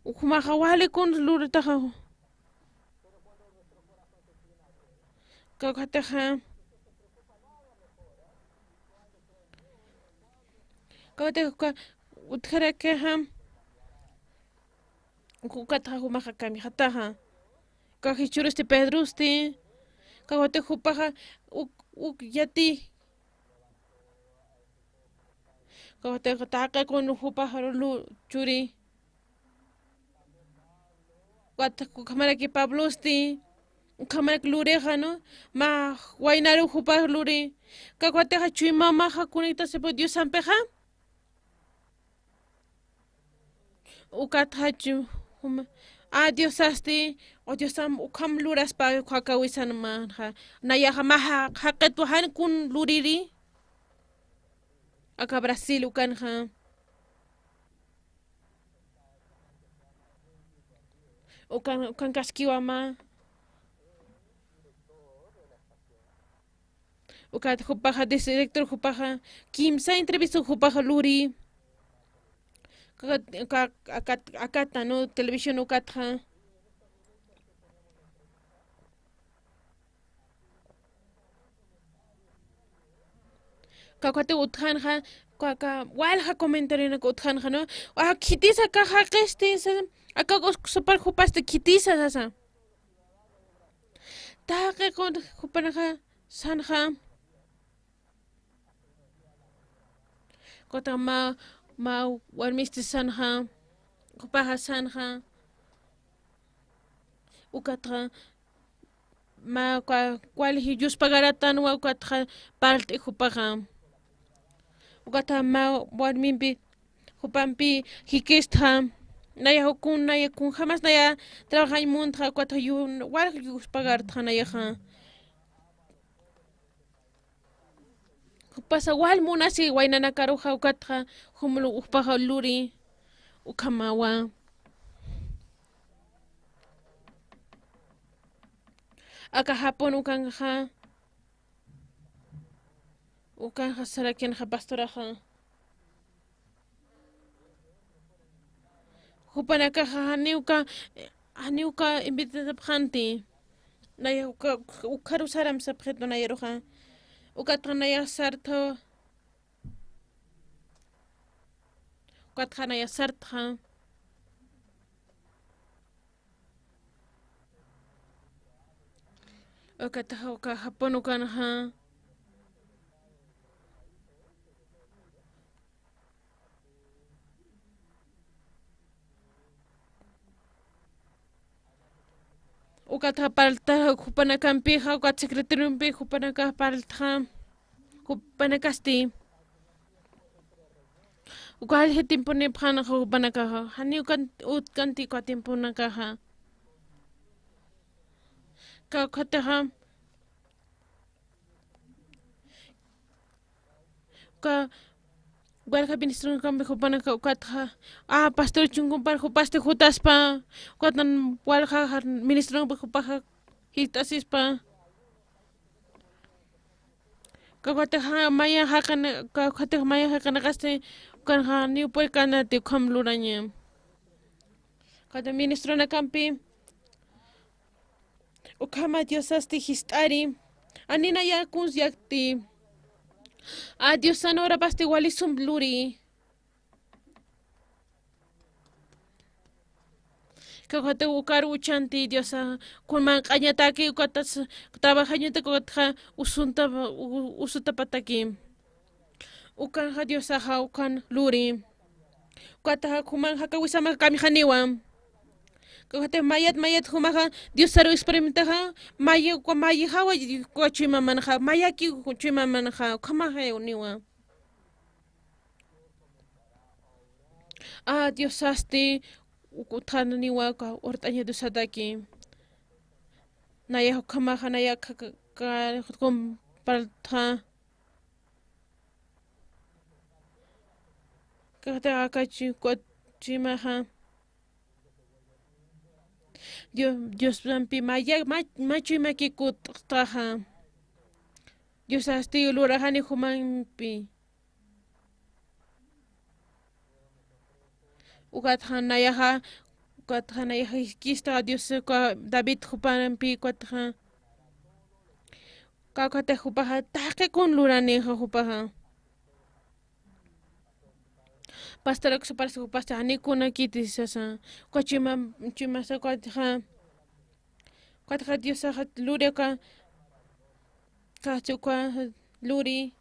Jumaxa wali kun luritaxa. Kawkatixa. Kawkatixa, uka, utjarakixa. Ukatxa jumaxa kamixataxa. Uka jichhürusti Pedrosti. Kawkatix jupaxa uk, uk yati. Kawkatix taqi kun jupaxa lu churi. Ukat ukhamaraki Pablosti. Ukhamaraki lurixa, ¿no? Mä waynaru jupax luri. Kawkatixa chuymamaxa conectasipu Diosampixa. Ukatxa chu-, juma, a Diosasti, o Diosam ukham luraspa, ukhakawisan manxa. Nayaxa mä ja-, jaqitwa jan kun luriri. Aka Brasil ukanxa. Ukan, ukan kaskiwa mä. Ukat jupaxa, director jupaxa, kimsa entrevista jupaxa luri. Ka, ka, akat, akata, ¿no? Televisión ukatxa. Kawkati utjanxa, ka, ka, walja comentariona utjanxa, ¿no? A, khitisa ka jaqisti, sa, aka us-, supar jupasti khitisa, sasa. Taqi kun jupanaxa sanxa. Kawkata mä, mä warmisti sanxa. Jupaxa sanxa. Ukatxa mä ka, wali yuspagaratan wa ukatxa parlt'i jupaxa. Ukatxa mä warmimpi jupampi jikistxa. Naya jukun, naya kun, jamás naya trabajañ muntxa, ukatxa yu, wal yuspagartxa nayaxa. Jupasa wal munasi waynanakaruxa, ukatxa jumlu jupaxa luri ukhamawa. Aka Japón ukanxa. Ukanxa sarakinxa pastoraxa. Jupanakaxa janiw uka, janiw uka invitatapxanti. Naya uka, ukharu saram sapxitu nayaruxa. Ukatxa naya sartha. Ukatxa naya sartha. Ukatxa uka Japón ukanxa. Ukatxa parltxa jupanakampixa, ukat secretariompi jupanakax parltxa. Jupanakasti. Uka jallji tiemponipxanxa jupanakaxa. Janiw ukan, utkanti uka tiemponakaxa. Kawkhatixa. Uka walja ministronkampi jupanaka ukatxa. A, pastor chunkumpar jupasti jutaspa. Ukatan walja ministronpi jupaxa jist'asispa. Kawkhatixa maya jaqina, kawkhatixa maya jaqinakasti, ukanxa niw puerkanati ukham luraña. Kawkhati ministronakampi, ukhama Diosasti jist'ari, aninaya kuns yakti. A Diosan urapasti wali sum luri. Kawkhatix ukar uchanti Diosaxa, kun manq'añataki, ukatas trabajañataki, ukatxa usunta, u-, usutapataki. Ukanxa Diosaxa ukan luri. Ukataxa juman jakawisaman kamixaniwa. Kawkhatix mayat, mayat jumaxa Diosaru experimentaxa, mayi, uka mayijawa, uka chuymamanxa, mayaki chuymamanxa, ukhamaxa niwa. A, Diosasti, ukhaniwa, uka urt'aña Diosataki. Naya ukhamaxa, naya ka, ka, ka, compartxa. Kawkhatix akachi, uka chuymaxa. Dios, Diosampi maya, ma, ma chuymaki kut'taxa. Diosasti luraxani jumampi. Ukatxa nayaxa, ukatxa nayaxa jiskista Dios, uka David jupampi, ukatxa. Kawkhatix jupaxa, taqi kun luranixa jupaxa. Pastorak suparsa jupasti, jani kunakiti sasa. Uka chuyma, chuymasa ukatxa. Ukatxa Diosaxa luri uka, kasi uka luri.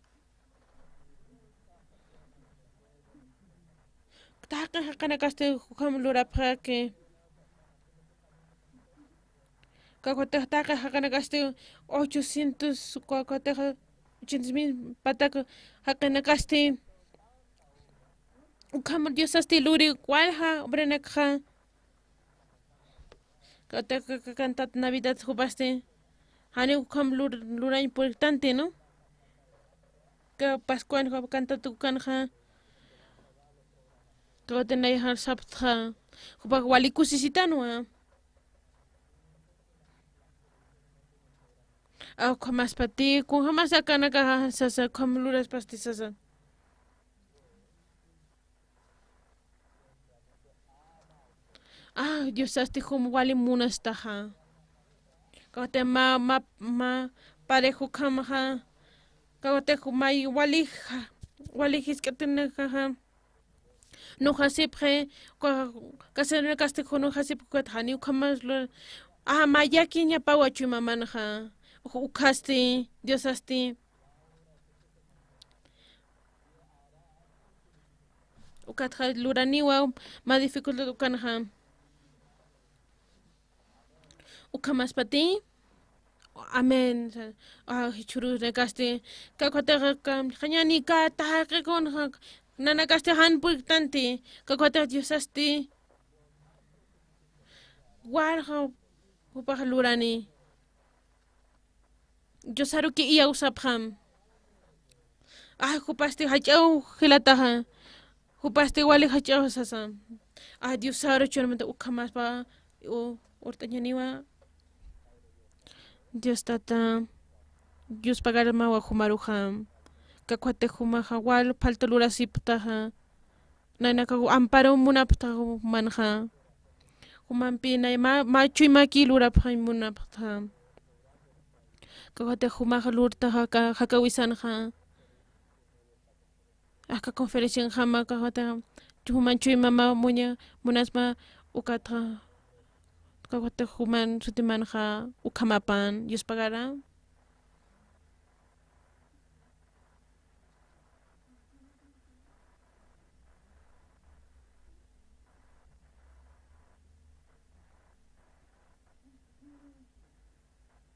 Taqi jaqinakasti ukham lurapxaki. Kawkhatix taqi jaqinakasti ochocientos, kawkhatix ochocientos mil patak jaqinakasti. Ukham Diosasti luri walja obranakxa. Kawkhatix ka, ka, cantat Navidad jupasti. Jani ukham lur, lurañ puriktanti, ¿no? Ka Pascuan jupa cantat ukanxa. Kawkhatix nayaxa sapxtxa. Jupax wali kusisitanwa. A, ukhamaspati, kunjamas akanakaxa sasa, ukham luraspasti sasa. A, Diosasti jum wali munastaxa. Kawkhatix mä, mä, mä pareja ukhamaxa. Kawkhatix mä wali, wali jisk'atinakaxa. Nuxasipxi, ka, casarunakasti nuxasipxi, ukat jani ukhamas lur, a, mayakiñapawa chuymamanxa. Uj, ukhasti, Diosasti. Ukatxa luraniwa, mä dificultad ukanxa. Ukhamaspati. Amén. A, jichhürunakasti. Kawkhatix, ka, jañani ka, taqi kun, ja, nanakasti jan puriktanti. Kawkhatix Diosasti. Walja, jupax lurani. Diosaruki iyawsapxam. A, jupasti jach'aw jilataxa. Jupasti wali jach'aw sasa. A, Diosaru churmanta ukhamaspa, u, urt'añaniwa. Dios Tata, Dios pagarmawa jumaruxa. Kawkhatix jumaxa wal falta lurasipxtaxa. Nanakax amparo munapxtaxa jumanxa. Jumampi nay mä, mä chuymaki lurapxañ munapxtaxa. Kawkhatix jumaxa lurtaxa aka, jakawisanxa. Aka conferencianjama kawkhatix juman chuymama muña, munasma ukatxa. Kawkhatix juman sutimanxa ukhamapan. Dios pagara.